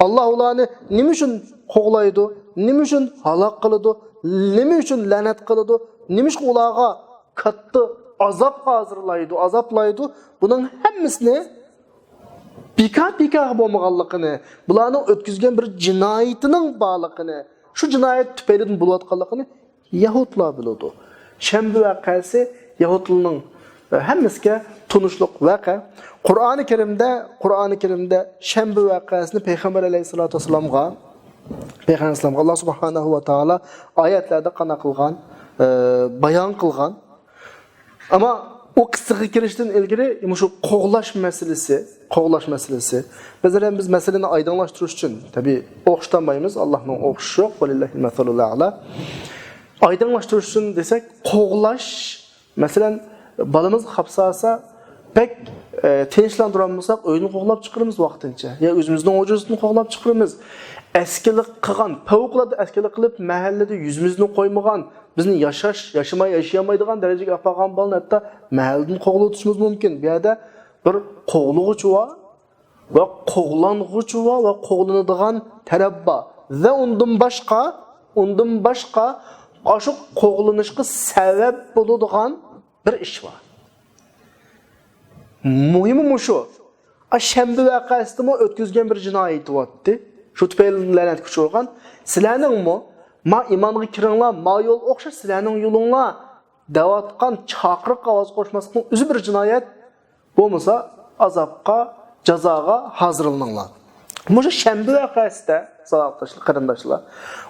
ئاللا ئۇلارنى نېمە ئۈچۈن قوغلايدۇ؟ نېمە ئۈچۈن ھالاك قىلىدۇ؟ نېمە ئۈچۈن لەنەت قىلىدۇ؟ نېمىشقا ئۇلارغا كاتتا ئازاب ھازىرلايدۇ، ئازابلايدۇ؟ بۇنىڭ ھەممىسىنى بىكار بىكارغا بولمىغانلىقىنى، بۇلارنىڭ ئۆتكۈزگەن بىر جىنايىتىنىڭ بارلىقىنى، شۇ جىنايەت تۈپەيلىدىن بولۇۋاتقانلىقىنى يەھۇدلار بىلىدۇ. شەنبە ۋەقەسى يەھۇدلارنىڭ، ئە، ھەممىسىگە تونۇشلۇق ۋەقە. قۇرئانى كەرىمدە، قۇرئانى كەرىمدە شەنبە ۋەقەسىنى پەيغەمبەر ئەلەيھىسسالاتۇ ۋەسسالامغا، پەيغەمبەر ئەلەيھىسسالامغا ئاللا سۇبھانەھۇ ۋە تائالا ئايەتلەردە قانداق قىلغان، ئە، بايان قىلغان. ئەمما ئۇ قىسسىغا كىرىشتىن ئىلگىرى مۇشۇ قوغلاش مەسىلىسى، قوغلاش مەسىلىسى. بىز ھەم بىز مەسىلىنى ئايدىڭلاشتۇرۇش ئۈچۈن، تەبىئىي، ئوخشىتالمايمىز، ئاللانىڭ ئوخشىشى يوق، ۋەلىللاھىل مەسەلۇل ئەئلا. ئايدىڭلاشتۇرۇش ئۈچۈن دېسەك، قوغلاش، مەسىلەن، بالىمىز خاپسالسا، بەك، ئە، تىنچلاندۇرالمىساق، ئۆيدىن قوغلاپ چىقىرىمىز ۋاقتىنچە. يا ئۆزىمىزنىڭ ھۇجرىسىدىن قوغلاپ چىقىرىمىز. ئەسكىلىك قىلغان، پەۋقۇلئاددە ئەسكىلىك قىلىپ، مەھەللىدە يۈزىمىزنى قويمىغان، بىزنى ياشاش، ياشىماي، ياشىيالمايدىغان دەرىجىگە ئاپارغان بالىنى ھەتتا مەھەللىدىن قوغلىۋېتىشىمىز مۇمكىن. بۇ يەردە بىر قوغلىغۇچى بار ۋە قوغلانغۇچى بار ۋە قوغلىنىدىغان تەرەپ بار. ۋە ئۇندىن باشقا، ئۇندىن باشقا ئاشۇ قوغلىنىشقا سەۋەب بولىدىغان بىر ئىش بار. مۇھىمى مۇشۇ. ئا، شەنبە ۋەقەسىدىمۇ ئۆتكۈزگەن بىر جىنايىتى بارتتى. شۇ تۈپەيلى لەنەتكە ئۇچرىغان. سىلەرنىڭمۇ ما ئىمانغا كىرىڭلار، ما يول ئوخشاش سىلەرنىڭ يولۇڭلار دەۋاتقان چاقىرىققا ئاۋاز قوشماسلىقنىڭ ئۆزى بىر جىنايەت. بولمىسا ئازابقا، جازاغا ھازىرلىنىڭلار. مۇشۇ شەنبە ۋەقەسىدە، ساۋاقداشلار، قېرىنداشلار،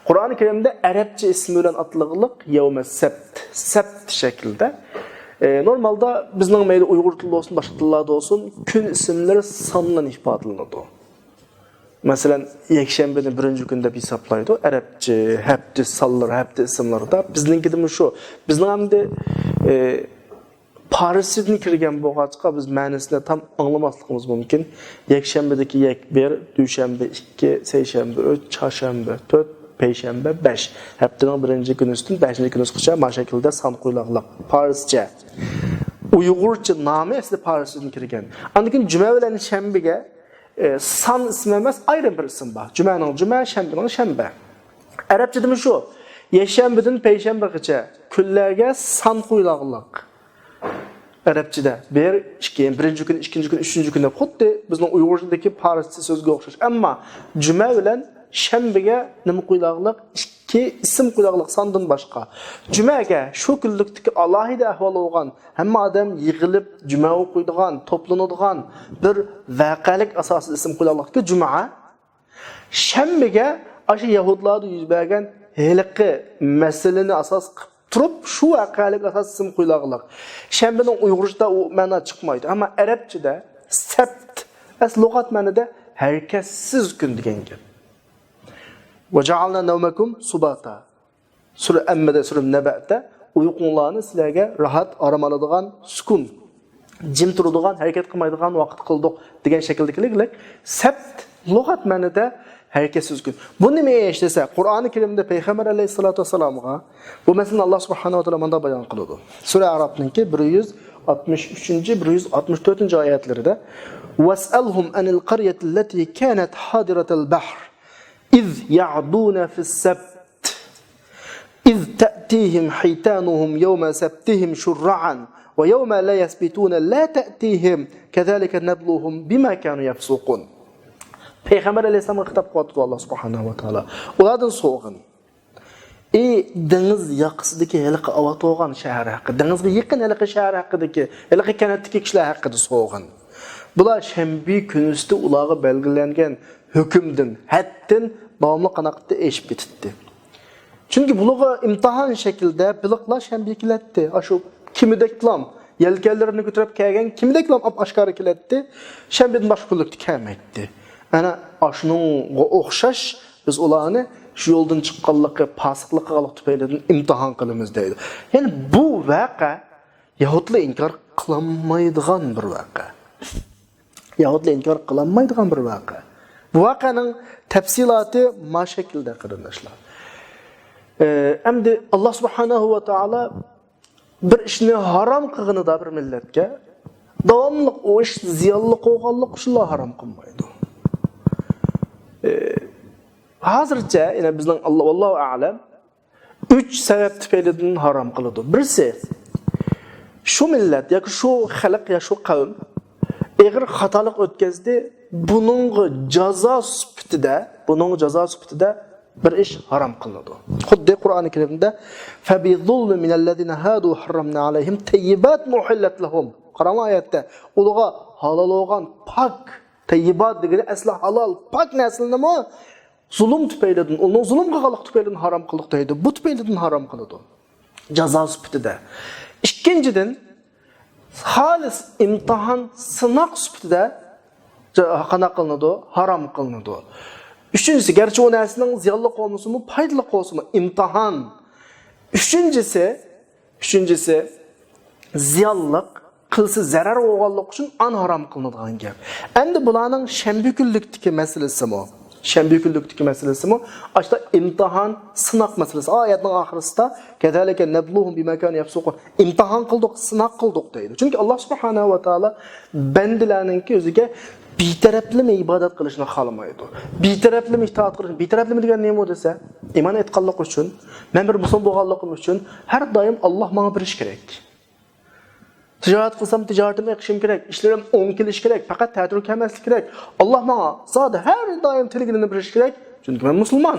قۇرئانى كەرىمدە ئەرەبچە ئىسمى بىلەن ئاتىلىغلىق يەۋمە سەبت، سەبت شەكلىدە. ئە، نورمالدا بىزنىڭ مەيلى ئۇيغۇر تىلىدا بولسۇن، باشقا تىللاردا بولسۇن، كۈن ئىسىملىرى سان بىلەن ئىپادىلىنىدۇ. مەسىلەن، يەكشەنبىنى بىرىنچى كۈن دەپ ھېسابلايدۇ. ئەرەبچە ھەپتە سانلىرى، ھەپتە ئىسىملىرىدا. بىزنىڭكىدىمۇ شۇ. بىزنىڭ ئەمدى، ئە، پارسچىدىن كىرگەن بولغاچقا، بىز مەنىسىنى تام ئاڭلىماسلىقىمىز مۇمكىن. يەكشەنبىدىكى يەك بىر، دۈشەنبە ئىككى، سەيشەنبە ئۈچ، چارشەنبە تۆت، پەيشەنبە بەش. ھەپتىنىڭ بىرىنچى كۈنىسىدىن بەشىنچى كۈنىسىغىچە ما شەكىلدە سان قويۇلغانلىق. پارسچە. ئۇيغۇرچە نامى ئەسلى پارسچىدىن كىرگەن. ئاندىن كېيىن جۈمە بىلەن شەنبىگە، ئە، سان ئىسمى ئەمەس، ئايرىم بىر ئىسىم بار. جۈمەنىڭ جۈمە، شەنبىنىڭ شەنبە. ئەرەبچىدىمۇ شۇ. يەكشەنبىدىن پەيشەنبىگىچە كۈنلەرگە سان قويۇلغانلىق. ئەرەبچىدە بىر، ئىككى، بىرىنچى كۈن، ئىككىنچى كۈن، ئۈچىنچى كۈن دەپ، خۇددى بىزنىڭ ئۇيغۇرچىدىكى پارسچە سۆزگە ئوخشاش. ئەمما جۈمە بىلەن شەنبىگە نېمە قويۇلاغلىق؟ ئىككى ئىسىم قويۇلاغلىق ساندىن باشقا. جۈمەگە شۇ كۈنلۈكتىكى ئالاھىدە ئەھۋال بولغان، ھەممە ئادەم يىغىلىپ جۈمە ئوقۇيدىغان، توپلىنىدىغان بىر ۋەقەلىك ئاساسىدا ئىسىم قويۇلاغلىقكى جۈمە. شەنبىگە ئاشۇ يەھۇدلاردا يۈز بەرگەن ھېلىقى مەسىلىنى ئاساس قىلىپ تۇرۇپ، شۇ ۋەقەلىك ئاساس ئىسىم قويۇلاغلىق. شەنبىنىڭ ئۇيغۇرچىدا ئۇ مەنا چىقمايدۇ. ئەمما ئەرەبچىدە سەبت، ئەس لۇغەت مەنىدە ھەرىكەتسىز كۈن دېگەن گەپ. وَجَعَلْنَا نَوْمَكُمْ سُبَاتًا. سۈرە ئەممىدە، سۈرە نەبەئدە ئۇيقۇڭلارنى سىلەرگە راھەت، ئارام ئالىدىغان، سۈكۈن، جىم تۇرىدىغان، ھەرىكەت قىلمايدىغان ۋاقىت قىلدۇق دېگەن شەكىلدىكىلىك سەبت لۇغەت مەنىدە ھەرىكەتسىز كۈن. بۇ نېمە ئىش دېسە، قۇرئانى كەرىمدە پەيغەمبەر ئەلەيھىسسالاتۇ ۋەسسالامغا بۇ مەسىلىنى ئاللا سۇبھانەھۇ ۋە تائالا مۇنداق بايان قىلىدۇ. سۈرە ئەئرافنىڭكى بىر يۈز ئاتمىش ئۈچىنچى، بىر يۈز ئاتمىش تۆتىنچى ئايەتلىرىدە، وَاسْأَلْهُمْ عَنِ الْقَرْيَةِ الَّتِي كَانَتْ حَاضِرَةَ الْبَحْرِ إِذْ يَعْدُونَ فِي السَّبْتِ إِذْ تَأْتِيهِمْ حِيتَانُهُمْ يَوْمَ سَبْتِهِمْ شُرَّعًا وَيَوْمَ لَا يَسْبِتُونَ لَا تَأْتِيهِمْ كَذَٰلِكَ نَبْلُوهُمْ بِمَا كَانُوا يَفْسُقُونَ. پەيغەمبەر ئەلەيھىسسالامغا خىتاب قىلىۋاتىدۇ ئاللا سۇبھانەھۇ ۋە تائالا. ئۇلاردىن سورىغىن. ئى دېڭىز ياقىسىدىكى ھېلىقى ئاۋات بولغان شەھەر ھەققىدە، دېڭىزغا يېقىن ھېلىقى شەھەر ھەققىدىكى، ھېلىقى كەنتتىكى كىشىلەر ھەققىدە سورىغىن. بۇلار شەنبە كۈنىسىدە ئۇلارغا بەلگىلەنگەن ھۆكۈمدىن، ھەددىن داۋاملىق قاناقتى ئېشىپ كېتىتتى. چۈنكى بۇلارغا ئىمتىھان شەكلىدە بېلىقلار شەنبە كېلەتتى. ئاشۇ كېمىدەكلام، يەلكەنلىرىنى كۆتۈرۈپ كەلگەن كېمىدەكلام ئاپئاشكارا كېلەتتى. شەنبىدىن باشقا كۈنلۈكتە كەلمەيتتى. ئەنە ئاشۇنىڭغا ئوخشاش بىز ئۇلارنى شۇ يولدىن چىققانلىقى، پاسىقلىق قىلغانلىقى تۈپەيلىدىن ئىمتىھان قىلىمىز دەيدۇ. يەنى بۇ ۋەقە يەھۇدلار ئىنكار قىلالمايدىغان بىر ۋەقە. يەھۇدلار ئىنكار قىلالمايدىغان بىر ۋەقە. بۇ ۋەقەنىڭ تەپسىلاتى ما شەكىلدە، قېرىنداشلار. ئە، ئەمدى ئاللا سۇبھانەھۇ ۋە تائالا بىر ئىشنى ھارام قىلغىنىدا بىر مىللەتكە، داۋاملىق ئۇ ئىش زىيانلىق بولغانلىقى ئۈچۈنلا ھارام قىلمايدۇ. ئە، ھازىرچە، يەنە بىزنىڭ ئاللا، ۋاللاھۇ ئەئلەم، ئۈچ سەۋەب تۈپەيلىدىن ھارام قىلىدۇ. بىرسى، شۇ مىللەت ياكى شۇ خەلق يا شۇ قەۋم ئېغىر خاتالىق ئۆتكەزدى، بۇنىڭغا جازا سۈپىتىدە، بۇنىڭغا جازا سۈپىتىدە بىر ئىش ھارام قىلىنىدۇ. خۇددى قۇرئانى كەرىمدە، فَبِظُلْمٍ مِّنَ الَّذِينَ هَادُوا حَرَّمْنَا عَلَيْهِمْ طَيِّبَاتٍ أُحِلَّتْ لَهُمْ. قاراڭلار ئايەتتە، ئۇلارغا ھالال بولغان پاك، تەييىبات دېگىنى ئەسلى ھالال، پاك نەرسىلىرىنىمۇ زۇلۇم تۈپەيلىدىن، ئۇنىڭ زۇلۇم قىلغانلىقى تۈپەيلىدىن ھارام قىلدۇق دەيدۇ. بۇ تۈپەيلىدىن ھارام قىلىدۇ. جازا سۈپىتىدە. ئىككىنچىدىن، خالىس ئىمتىھان، سىناق سۈپىتىدە جا-، قانداق قىلىنىدۇ؟ ھارام قىلىنىدۇ. ئۈچىنچىسى، گەرچە ئۇ نەرسىنىڭ زىيانلىق بولمىسىمۇ، پايدىلىق بولسىمۇ، ئىمتىھان. ئۈچىنچىسى، ئۈچىنچىسى، زىيانلىق، قىلسا زەرەر بولغانلىقى ئۈچۈن ئان ھارام قىلىنىدىغان گەپ. ئەمدى بۇلارنىڭ شەنبە كۈنلۈكتىكى مەسىلىسىمۇ، شەنبە كۈنلۈكتىكى مەسىلىسىمۇ، ئاشتا ئىمتىھان، سىناق مەسىلىسى. ئايەتنىڭ ئاخىرىسىدا، كَذَٰلِكَ نَبْلُوهُمْ بِمَا كَانُوا يَفْسُقُونَ. ئىمتىھان قىلدۇق، سىناق قىلدۇق دەيدۇ. چۈنكى ئاللا سۇبھانەھۇ ۋە تائالا بەندىلەرنىڭكى ئۆزىگە بىتەرەپلىمە ئىبادەت قىلىشىنى خالىمايدۇ. بىتەرەپلىمە ئىتائەت قىلىشنى، بىتەرەپلىمە دېگەن نېمە دېسە، ئىمان ئېيتقانلىقى ئۈچۈن، مەن بىر مۇسۇلمان بولغانلىقىم ئۈچۈن ھەر دائىم ئاللا ماڭا بېرىشى كېرەك. تىجارەت قىلسام، تىجارىتىم ئېقىشىم كېرەك، ئىشلىرىم ئوڭ كېلىشى كېرەك، پەقەت تەتۈر كەلمەسلىكى كېرەك. ئاللا ماڭا زادى ھەر دائىم تىلىگىنىنى بېرىشى كېرەك، چۈنكى مەن مۇسۇلمان.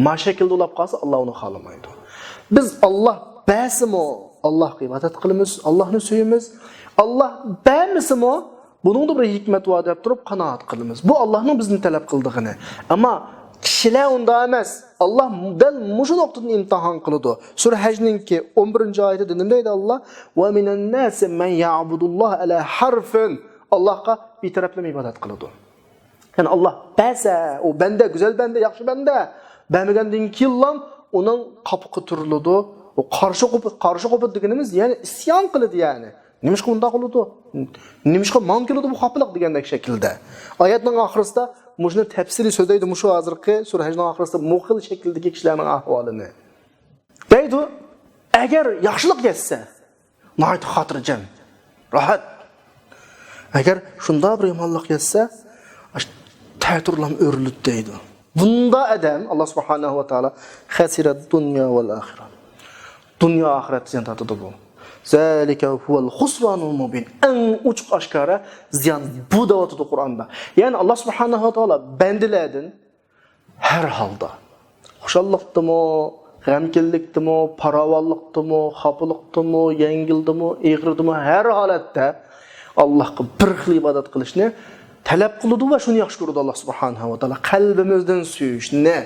ما شەكىلدە بولاپ قالسا، ئاللا ئۇنى خالىمايدۇ. بىز ئاللا بەرسىمۇ، ئاللاغا ئىبادەت قىلىمىز، ئاللانى سۆيىمىز. ئاللا بەرمىسىمۇ، بۇنىڭدا بىر ھېكمەت بار دەپ تۇرۇپ قانائەت قىلىمىز. بۇ ئاللانىڭ بىزدىن تەلەپ قىلىدىغىنى. ئەمما كىشىلەر ئۇنداق ئەمەس. ئاللا دەل مۇشۇ نۇقتىدىن ئىمتىھان قىلىدۇ. سۈرە ھەجنىڭكى ئون بىرىنچى ئايىتىدە نېمە دەيدۇ ئاللا؟ وَمِنَ النَّاسِ مَن يَعْبُدُ اللَّهَ عَلَى حَرْفٍ. ئاللاغا بىتەرەپلىمە ئىبادەت قىلىدۇ. يەنى ئاللا بەرسە، ئۇ بەندە، گۈزەل بەندە، ياخشى بەندە، بەرمىگەندىن كېيىنلا ئۇنىڭ قاپىقى تۈرۈلىدۇ. ئۇ قارشى قوپۇپ، قارشى قوپۇپ دېگىنىمىز، يەنى ئىسيان قىلىدۇ، يەنى. نېمىشقا ئۇنداق قىلىدۇ؟ نېمىشقا ماڭا كېلىدۇ بۇ خاپىلىق دېگەندەك شەكىلدە. ئايەتنىڭ ئاخىرىسىدا مۇشۇنى تەپسىلىي سۆزلەيدۇ، مۇشۇ ھازىرقى سۈرە ھەجنىڭ ئاخىرىسىدا مۇ خىل شەكىلدىكى كىشىلەرنىڭ ئەھۋالىنى. دەيدۇ، ئەگەر ياخشىلىق يەتسە، ناھايىتى خاتىرجەم، راھەت. ئەگەر شۇنداق بىر يامانلىق يەتسە، ئاش-، تەتۈرلەم ئۆرۈلىدۇ دەيدۇ. بۇنداق ئادەم، ئاللا سۇبھانەھۇ ۋە تائالا، خەسىرە دۇنيا ۋەل ئاخىرە. دۇنيا ئاخىرەتتە زىيان تارتىدۇ بۇ. زالك هو الخسران المبين. ئەڭ ئوچۇق ئاشكارا زىيان بۇ دەۋاتىدۇ قۇرئاندا. يەنى ئاللا سۇبھانەھۇ ۋە تائالا بەندىلەردىن ھەر ھالدا، خۇشاللىقتىمۇ، غەمكىنلىكتىمۇ، پاراۋانلىقتىمۇ، خاپىلىقتىمۇ، يەڭگىلدىمۇ، ئېغىردىمۇ، ھەر ھالەتتە ئاللاھقا بىر خىل ئىبادەت قىلىشنى تەلەپ قىلىدۇ ۋە شۇنى ياخشى كۆرىدۇ ئاللا سۇبھانەھۇ ۋە تائالا. قەلبىمىزدىن سۆيۈشنى،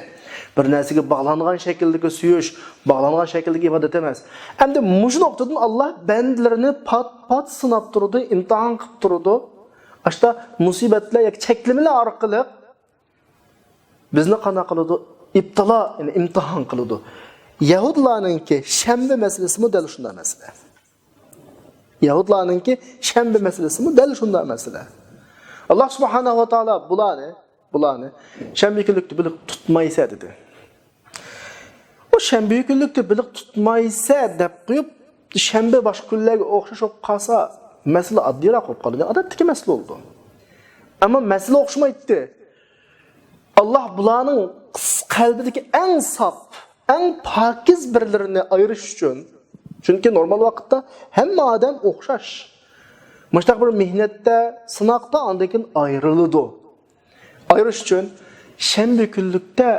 بىر نەرسىگە باغلانغان شەكىلدىكى سۆيۈش، باغلانغان شەكىلدىكى ئىبادەت ئەمەس. ئەمدى مۇشۇ نۇقتىدىن ئاللا بەندىلىرىنى پات-پات سىناپ تۇرىدۇ، ئىمتىھان قىلىپ تۇرىدۇ. ئاشتا مۇسىبەتلەر ياكى چەكلىمىلەر ئارقىلىق بىزنى قانداق قىلىدۇ؟ ئىپتىلا، يەنى ئىمتىھان قىلىدۇ. يەھۇدلارنىڭكى شەنبە مەسىلىسىمۇ دەل شۇنداق مەسىلە. يەھۇدلارنىڭكى شەنبە مەسىلىسىمۇ دەل شۇنداق مەسىلە. ئاللا سۇبھانەھۇ ۋە تائالا بۇلارنى، بۇلارنى شەنبە كۈنلۈكتە بېلىق تۇتمايسە دېدى. ئۇ شەنبە كۈنلۈكتە بېلىق تۇتمايسە دەپ قويۇپ، شەنبە باشقا كۈنلەرگە ئوخشاش بولۇپ قالسا، مەسىلە ئاددىيراق بولۇپ قالىدۇ. ئادەتتىكى مەسىلە بولىدۇ. ئەمما مەسىلە ئوخشىمايتتى. ئاللا بۇلارنىڭ قەلبىدىكى ئەڭ ساپ، ئەڭ پاكىز بىرلىرىنى ئايرىش ئۈچۈن، چۈنكى نورمال ۋاقىتتا ھەممە ئادەم ئوخشاش. مۇشۇنداق بىر مېھنەتتە، سىناقتا ئاندىن كېيىن ئايرىلىدۇ. ئايرىش ئۈچۈن شەنبە كۈنلۈكتە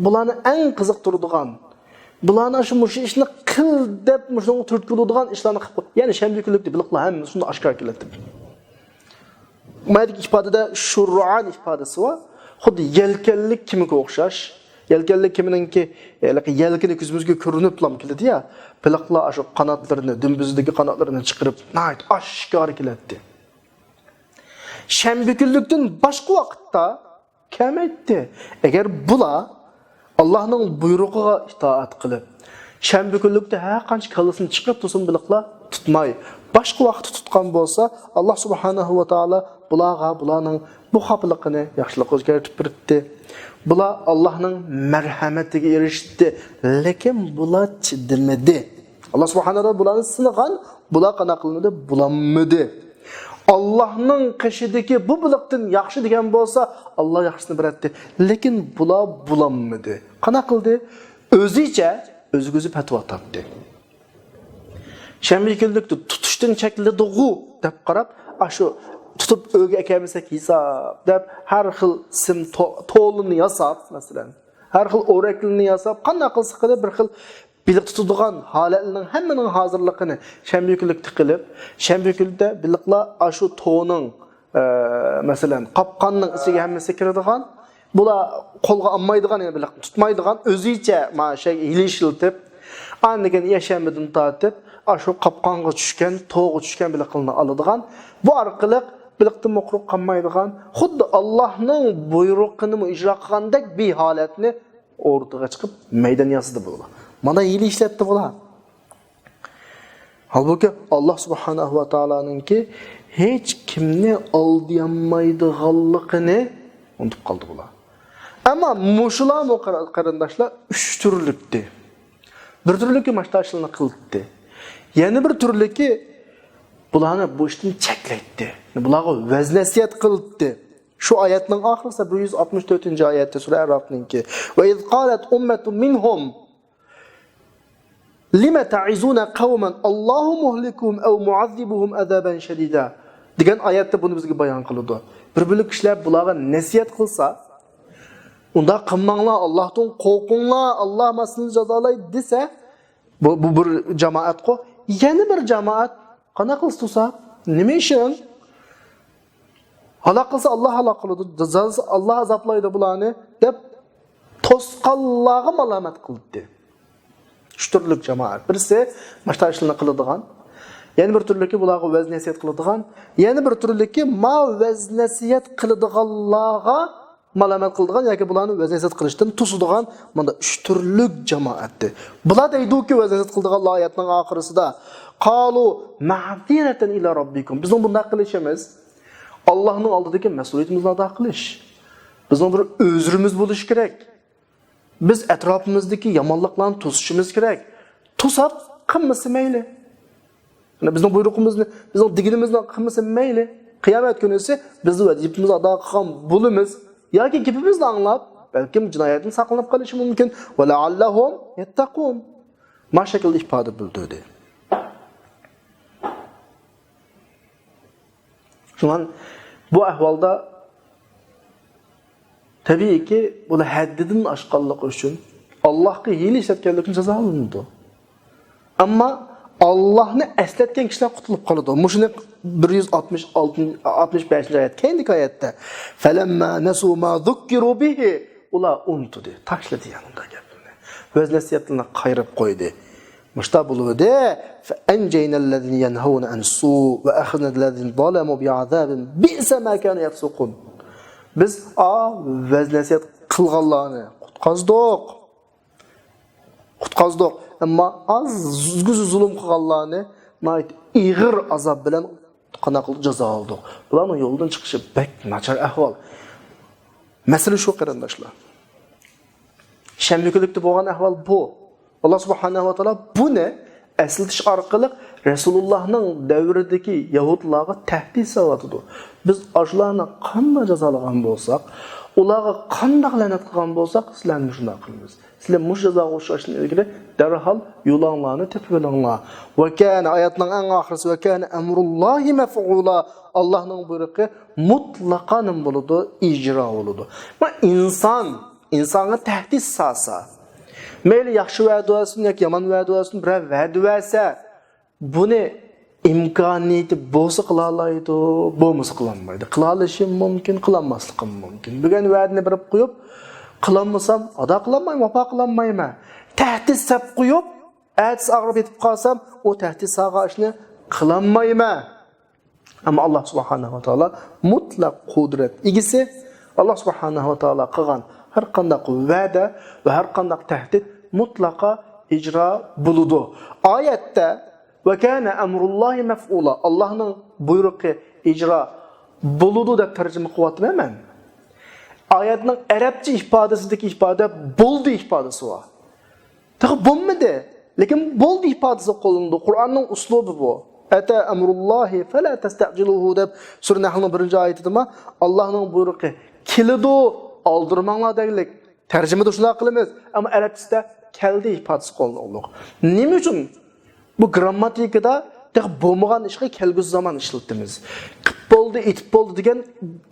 بۇلارنى ئەڭ قىزىقتۇرىدىغان، بۇلارنى شۇ مۇشۇ ئىشنى قىل دەپ مۇشۇنىڭغا تۈرتكە بولىدىغان ئىشلارنى قىلىپ، يەنى شەنبە كۈنلۈكتە بېلىقلار ھەممىسى شۇنداق ئاشكارا كېلەتتى. مايدىكى ئىپادىدە شۇررۇئان ئىپادىسى بار. خۇددى يەلكەنلىك كېمىگە ئوخشاش. يەلكەنلىك كېمىنىڭكى، ھېلىقى يەلكىنى كۆزىمىزگە كۆرۈنۈپلا كېلىدۇ يا. بېلىقلار ئاشۇ قاناتلىرىنى، دۈمبىسىدىكى قاناتلىرىنى چىقىرىپ، ناھايىتى ئاشكارا كېلەتتى. شەنبە كۈنلۈكتىن باشقا ۋاقىتتا كەلمەيتتى. ئەگەر بۇلار ئاللاھنىڭ بۇيرۇقىغا ئىتائەت قىلىپ، شەنبە كۈنلۈكتە ھەر قانچە كاللىسىنى چىقىرىپ تۇرسۇن، بېلىقلار تۇتماي، باشقا ۋاقىتتا تۇتقان بولسا، ئاللا سۇبھانەھۇ ۋە تائالا بۇلارغا بۇلارنىڭ بۇ خاپىلىقىنى ياخشىلىققا ئۆزگەرتىپ بېرىتتى. بۇلار ئاللاھنىڭ مەرھەمىتىگە ئېرىشتى، لېكىن بۇلار چىدىمىدى. ئاللا سۇبھانەھۇ ۋە تائالا بۇلارنى سىنىغان، بۇلار قانداق قىلمىدى؟ بۇلانمىدى. ئاللاھنىڭ قېشىدىكى بۇ بېلىقتىن ياخشى دېگەن بولسا، ئاللا ياخشىسىنى بېرەتتى. لېكىن بۇلار بۇلانمىدى. قانداق قىلدى؟ ئۆزىچە ئۆزىگە ئۆزى پەتىۋا تاپتى. شەنبە كۈنلۈكتە تۇتۇشتىن چەكلىدىغۇ دەپ قاراپ، ئاشۇ تۇتۇپ ئۆيگە ئەكەلمىسەك ھېساب دەپ، ھەر خىل سىم تو-، تولىنى ياساپ، مەسىلەن، ھەر خىل ئورەكلىرىنى ياساپ، قانداق قىلسا قىلىپ، بىر خىل بېلىق تۇتىدىغان ھالەتلەرنىڭ ھەممىنىڭ ھازىرلىقىنى شەنبە كۈنلۈكتە قىلىپ، شەنبە كۈنىدە بېلىقلار ئاشۇ تونىڭ، ئە، مەسىلەن، قاپقاننىڭ ئىچىگە ھەممىسى كىرىدىغان، بۇلار قولغا ئالمايدىغان، يەنى بېلىقنى تۇتمايدىغان، ئۆزىچە مانا شەي ھىيلە ئىشلىتىپ، ئاندىن كېيىن يەكشەنبىدىن تارتىپ ئاشۇ قاپقانغا چۈشكەن، توغا چۈشكەن بېلىقلارنى ئالىدىغان، بۇ ئارقىلىق بېلىقتىنمۇ قۇرۇق قالمايدىغان، خۇددى ئاللاھنىڭ بۇيرۇقىنىمۇ ئىجرا قىلغاندەك بىر ھالەتنى ئوتتۇرىغا چىقىپ مەيدان ياسىدى بۇلار. مانا ھىيلە ئىشلەتتى بۇلار. ھالبۇكى، ئاللا سۇبھانەھۇ ۋە تائالانىڭكى ھېچ كىمنى ئالدىيالمايدىغانلىقىنى ئۇنتۇپ قالدى بۇلار. ئەمما مۇشۇلارمۇ، قېرىنداشلار، ئۈچ تۈرلۈكتى. بىر تۈرلۈكى ماشتا ئىشلارنى قىلدى. يەنە بىر تۈرلۈكى بۇلارنى بۇ ئىشتىن چەكلەيتتى. بۇلارغا ۋەز نەسىھەت قىلدى. شۇ ئايەتنىڭ ئاخىرىسى، بىر يۈز ئاتمىش تۆتىنچى ئايەتتە، سۈرە ئەرافنىڭكى. وَإِذْ قَالَتْ أُمَّةٌ مِّنْهُمْ لِمَ تَعِظُونَ قَوْمًا اللَّهُ مُهْلِكُهُمْ أَوْ مُعَذِّبُهُمْ عَذَابًا شَدِيدًا دېگەن ئايەتتە بۇنى بىزگە بايان قىلىدۇ. بىر بۆلەك كىشىلەر بۇلارغا نەسىھەت قىلسا، ئۇنداق قىلماڭلار، ئاللاھتىن قورقۇڭلار، ئاللاھ مانا سىلەرنى جازالايدۇ دېسە، بۇ، بۇ بىر جامائەتقۇ. يەنە بىر جامائەت قانداق قىلسا تۇرسا، نېمە ئىشىڭ؟ ھالاك قىلسا، ئاللاھ ھالاك قىلىدۇ، جازالىسا، ئاللاھ ئازابلايدۇ بۇلارنى، دەپ توسقانلارغا مالامەت قىلدى. ئۈچ تۈرلۈك جامائەت. بىرسى ماشتا ئىشلارنى قىلىدىغان، يەنە بىر تۈرلۈكى بۇلارغا ۋەز نەسىھەت قىلىدىغان، يەنە بىر تۈرلۈكى ما ۋەز نەسىھەت قىلىدىغانلارغا مالامەت قىلىدىغان ياكى بۇلارنى ۋەز نەسىھەت قىلىشتىن توسىدىغان مانا ئۈچ تۈرلۈك جامائەتتى. بۇلار دەيدۇكى، ۋەز نەسىھەت قىلىدىغانلار ئايەتنىڭ ئاخىرىسىدا، قالوا معذرة إلى ربكم. بىزنىڭ بۇنداق قىلىشىمىز ئاللاھنىڭ ئالدىدىكى مەسئۇلىيىتىمىزنى ئادا قىلىش. بىزنىڭ بىر ئۆزرىمىز بولۇشى كېرەك. بىز ئەتراپىمىزدىكى يامانلىقلارنى توسۇشىمىز كېرەك. توساپ، قىلمىسا مەيلى. يەنى بىزنىڭ بۇيرۇقىمىزنى، بىزنىڭ دېگىنىمىزنى قىلمىسا مەيلى. قىيامەت كۈنىسى بىز ۋەزىپىمىزنى ئادا قىلغان بولىمىز. ياكى گېپىمىزنى ئاڭلاپ، بەلكىم جىنايەتتىن ساقلىنىپ قېلىشى مۇمكىن. ولعلهم يتقون. ما شەكىلدە ئىپادە بىلدۈردى. شۇڭا بۇ ئەھۋالدا تەبىئىيكى، بۇلار ھەددىدىن ئاشقانلىقى ئۈچۈن ئاللاھقا ھىيلە ئىشلەتكەنلىكى ئۈچۈن جازالىنىدۇ. ئەمما ئاللاھنى ئەسلەتكەن كىشىلەر قۇتۇلۇپ قالىدۇ. مۇشۇنى بىر يۈز ئاتمىش ئالتىنچى، ئاتمىش بەشىنچى ئايەت، كەينىدىكى ئايەتتە، فَلَمَّا نَسُوا مَا ذُكِّرُوا بِهِ، ئۇلار ئۇنتۇدى، تاشلىدى يەنى ئۇنداق گەپلەرنى. ۋەز نەسىھەتلىرىنى قايرىپ قويدى. مۇشتا بولۇۋىدى. فَأَنْجَيْنَا الَّذِينَ يَنْهَوْنَ عَنِ السُّوءِ وَأَخَذْنَا الَّذِينَ ظَلَمُوا بِعَذَابٍ بَئِسَ مَا كَانُوا يَفْسُقُونَ. بىز ئا ۋەز نەسىھەت قىلغانلارنى قۇتقۇزدۇق. قۇتقۇزدۇق. ئەمما ئاز زۇلۇم قىلغانلارنى ناھايىتى ئېغىر ئازاب بىلەن قانداق قىلدۇق؟ جازالىدۇق. بۇلارنىڭ يولدىن چىقىشى بەك ناچار ئەھۋال. مەسىلە شۇ، قېرىنداشلار. شەنبە كۈنلۈكتە بولغان ئەھۋال بۇ. ئاللا سۇبھانەھۇ ۋە تائالا بۇنى ئەسلىتىش ئارقىلىق رەسۇلۇللاھنىڭ دەۋرىدىكى يەھۇدلارغا تەھدىت سېلىۋاتىدۇ. بىز ئاشۇلارنى قانداق جازالىغان بولساق، ئۇلارغا قانداق لەنەت قىلغان بولساق، سىلەرنى شۇنداق قىلىمىز. سىلەر مۇشۇ جازاغا ئۇچراشتىن ئىلگىرى دەرھال يولۇڭلارنى تېپىۋېلىڭلار. ۋە كانە، ئايەتنىڭ ئەڭ ئاخىرىسى، ۋە كانە ئەمرۇللاھى مەفئۇلا، ئاللاھنىڭ بۇيرۇقى مۇتلەقا نېمە بولىدۇ؟ ئىجرا بولىدۇ. ما ئىنسان ئىنسانغا تەھدىت سالسا، مەيلى ياخشى ۋەدە بەرسۇن ياكى يامان ۋەدە بەرسۇن، بىرەر ۋەدە بەرسە، بۇنى ئىمكانىيىتى بولسا قىلالايدۇ، بولمىسا قىلالمايدۇ. قىلالىشى مۇمكىن، قىلالماسلىقى مۇمكىن. بۈگۈن ۋەدىنى بېرىپ قويۇپ، قىلالمىسام ئادا قىلالمايمەن، ۋاپا قىلالمايمەن. تەھدىت سېلىپ قويۇپ، ئەتىسى ئاغرىپ يېتىپ قالسام، ئۇ تەھدىت سالغان ئىشنى قىلالمايمەن. ئەمما ئاللا سۇبھانەھۇ ۋە تائالا مۇتلەق قۇدرەت ئىگىسى. ئاللا سۇبھانەھۇ ۋە تائالا قىلغان ھەر قانداق ۋەدە ۋە ھەر قانداق تەھدىت مۇتلەقا ئىجرا بولىدۇ. ئايەتتە «ۋە كانە ئەمرۇللاھى مەفئۇلا»، ئاللانىڭ بۇيرۇقى ئىجرا بولىدۇ دەپ تەرجىمە قىلىۋاتىمەن مەن. ئايەتنىڭ ئەرەبچە ئىپادىسىدىكى ئىپادە «بولدى» ئىپادىسى بار. تېخى بولمىدى، لېكىن «بولدى» ئىپادىسى قوللىنىدۇ. قۇرئاننىڭ ئۇسلۇبى بۇ. «ئەتە ئەمرۇللاھى فەلا تەستەجىلۇھۇ» دەپ سۈرە نەھلنىڭ بىرىنچى ئايىتىدىمۇ، ئاللانىڭ بۇيرۇقى كېلىدۇ، ئالدىرىماڭلار دېگەنلىك. تەرجىمىدە شۇنداق قىلىمىز، ئەمما ئەرەبچىسىدە «كەلدى» ئىپادىسى قوللىنىلىدۇ. نېمە ئۈچۈن؟ بۇ گىرامماتىكىدا تېخى بولمىغان ئىشقا كەلگۈسى زامان ئىشلىتىمىز. قىپ بولدى، ئېتىپ بولدى دېگەن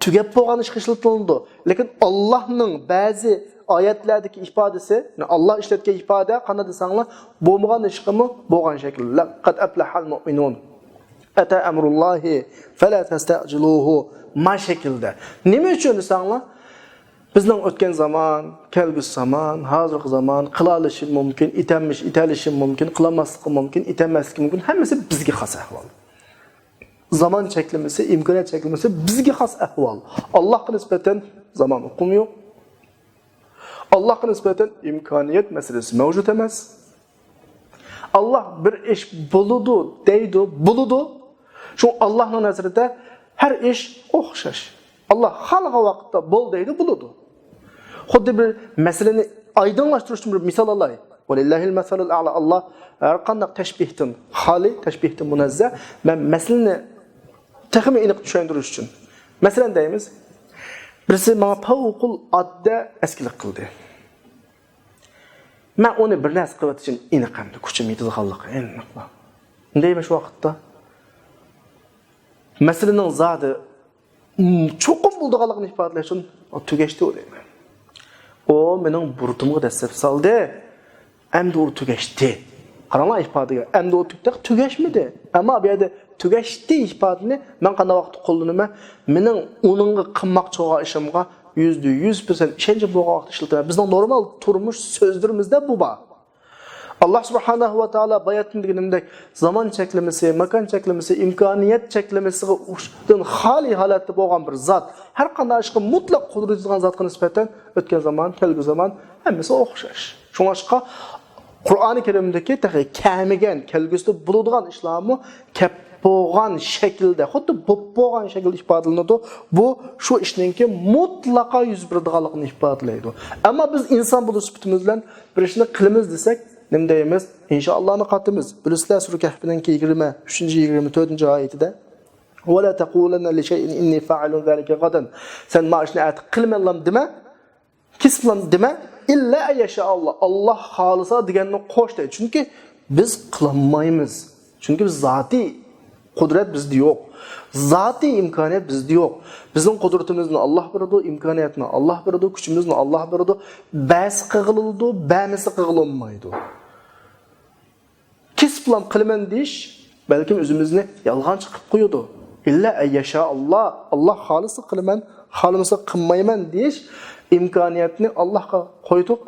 تۈگەپ بولغان ئىشقا ئىشلىتىلىدۇ. لېكىن ئاللانىڭ بەزى ئايەتلەردىكى ئىپادىسى، يەنى ئاللا ئىشلەتكەن ئىپادە قانداق دېسەڭلار، بولمىغان ئىشقىمۇ بولغان شەكىل. «قەد ئەفلەھەل مۇئمىنۇن. ئەتە ئەمرۇللاھى فەلا تەستەجىلۇھۇ» ما شەكىلدە. نېمە ئۈچۈن دېسەڭلار، بىزنىڭ ئۆتكەن زامان، كەلگۈسى زامان، ھازىرقى زامان، قىلالىشى مۇمكىن، ئېتەلمىش-، ئېتەلىشى مۇمكىن، قىلالماسلىقى مۇمكىن، ئېتەلمەسلىكى مۇمكىن، ھەممىسى بىزگە خاس ئەھۋال. زامان چەكلىمىسى، ئىمكانىيەت چەكلىمىسى بىزگە خاس ئەھۋال. ئاللاغا نىسبەتەن زامان ئۇقۇمى يوق. ئاللاغا نىسبەتەن ئىمكانىيەت مەسىلىسى مەۋجۇت ئەمەس. ئاللا بىر ئىش بولىدۇ دەيدۇ، بولىدۇ. شۇ ئاللانىڭ نەزىرىدە ھەر ئىش ئوخشاش. ئاللا خالىغان ۋاقىتتا «بول» دەيدۇ، بولىدۇ. خۇددى بىر مەسىلىنى ئايدىڭلاشتۇرۇش ئۈچۈن بىر مىسال ئالاي. ۋەلىللاھىل مەسەلۇل ئەئلا. ئاللا ھەر قانداق تەشبىھتىن خالىي، تەشبىھتىن مۇنەززە. مەن مەسىلىنى تېخىمۇ ئېنىق چۈشەندۈرۈش ئۈچۈن. مەسىلەن دەيمىز، بىرسى ماڭا پەۋقۇلئاددە ئەسكىلىك قىلدى. مەن ئۇنى بىر نەرسە قىلىۋېتىشىم ئېنىق ئەمدى، كۈچۈم يېتىدىغانلىقى ئېنىق. دەيمەن شۇ ۋاقىتتا. مەسىلىنىڭ زادى، م، چوقۇم بولىدىغانلىقىنى ئىپادىلەش ئۈچۈن، «ئۇ تۈگەشتى» ئۇ دەيمەن. ئۇ مېنىڭ بۇرۇتۇمغا دەسسەپ سالدى. ئەمدى ئۇ تۈگەشتى. قاراڭلار ئىپادىگە. ئەمدى ئۇ تۈگەشمىدى. ئەمما بۇ يەردە «تۈگەشتى» ئىپادىنى مەن قانداق ۋاقىتتا قوللىنىمەن؟ مېنىڭ ئۇنىڭغا قىلماقچى بولغان ئىشىمغا يۈزدە يۈز پىرسەنت ئىشەنچىم بولغان ۋاقىتتا ئىشلىتىمەن. بىزنىڭ نورمال تۇرمۇش سۆزلىرىمىزدە بۇ بار. ئاللا سۇبھانەھۇ ۋە تائالا باياتىن دېگىنىمدەك، زامان چەكلىمىسى، ماكان چەكلىمىسى، ئىمكانىيەت چەكلىمىسىدىن خالىي ھالەتتە بولغان بىر زات، ھەر قانداق ئىشقا مۇتلەق قۇدرىتى يېتىدىغان زاتقا نىسبەتەن ئۆتكەن زامان، كەلگۈسى زامان ھەممىسى ئوخشاش. شۇڭلاشقا قۇرئانى كەرىمدىكى تېخى كەلمىگەن، كەلگۈسىدە بولىدىغان ئىشلارمۇ كەپ بولغان شەكىلدە، خۇددى بولۇپ بولغان شەكىلدە ئىپادىلىنىدۇ. بۇ شۇ ئىشنىڭكى مۇتلەقا يۈز بېرىدىغانلىقىنى ئىپادىلەيدۇ. ئەمما بىز ئىنسان بولۇش سۈپىتىمىز بىلەن بىر ئىشنى قىلىمىز دېسەك، نېمە دەيمىز؟ ئىنشائاللانى قاتىمىز. بىلىسىلەر، سۈرە كەھفنىڭكى يىگىرمە ئۈچىنچى، يىگىرمە تۆتىنچى ئايىتىدە، «ۋە لا تەقۇلەننە لىشەيئىن ئىننى فائىلۇن زالىكە غەدەن.» سەن ما ئىشنى ئەتە قىلىمەنلام دېمە. كېسىپلام دېمە، «ئىللا ئەن يەشائاللا»، ئاللا خالىسا دېگەننى قوش دەيدۇ. چۈنكى بىز قىلالمايمىز. چۈنكى بىز زاتىي قۇدرەت بىزدە يوق. زاتىي ئىمكانىيەت بىزدە يوق. بىزنىڭ قۇدرىتىمىزنى ئاللاھ بېرىدۇ، ئىمكانىيەتنى ئاللاھ بېرىدۇ، كۈچىمىزنى ئاللاھ بېرىدۇ. بەرسە قىلغىلى بولىدۇ، بەرمىسە قىلغىلى بولمايدۇ. كەسىپ بىلەن قىلىمەن دېيىش بەلكىم ئۆزىمىزنى يالغانچى قىلىپ قويىدۇ. ئىللا ئەن يەشا ئاللاھ، ئاللاھ خالىسا قىلىمەن، خالىمىسا قىلمايمەن دېيىش ئىمكانىيەتنى ئاللاھقا قويدۇق.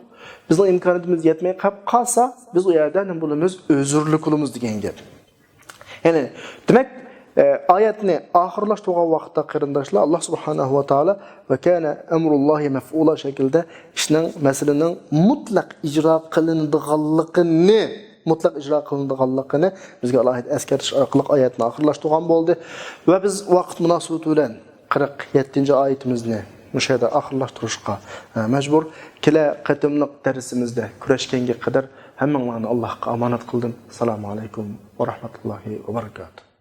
بىزنىڭ ئىمكانىيىتىمىز يەتمەي قېلىپ قالسا، بىز ئۇ يەردە نېمە بولىمىز؟ ئۆزۈرلۈك بولىمىز دېگەن گەپ. يەنى، دېمەك، ئە، ئايەتنى ئاخىرلاشتۇرغان ۋاقىتتا قېرىنداشلار، ئاللاھ سۇبھانەھۇ ۋە تائالا «ۋە كانە ئەمرۇللاھى مەفئۇلا» شەكلىدە ئىشنىڭ، مەسىلىنىڭ مۇتلەق ئىجرا قىلىنىدىغانلىقىنى، مۇتلەق ئىجرا قىلىنىدىغانلىقىنى بىزگە ئالاھىدە ئەسكەرتىش ئارقىلىق ئايەتنى ئاخىرلاشتۇرغان بولدى. ۋە بىز ۋاقىت مۇناسىۋىتى بىلەن قىرىق يەتتىنچى ئايىتىمىزنى مۇشۇ يەردە ئاخىرلاشتۇرۇشقا، ئە، مەجبۇر. كېلە قېتىملىق دەرسىمىزدە كۆرۈشكەنگە قەدەر ھەممىڭلارنى ئاللاھقا ئامانەت قىلدىم. ئەسسالامۇ ئەلەيكۇم ۋە رەھمەتۇللاھى ۋە بەرىكاتۇھ.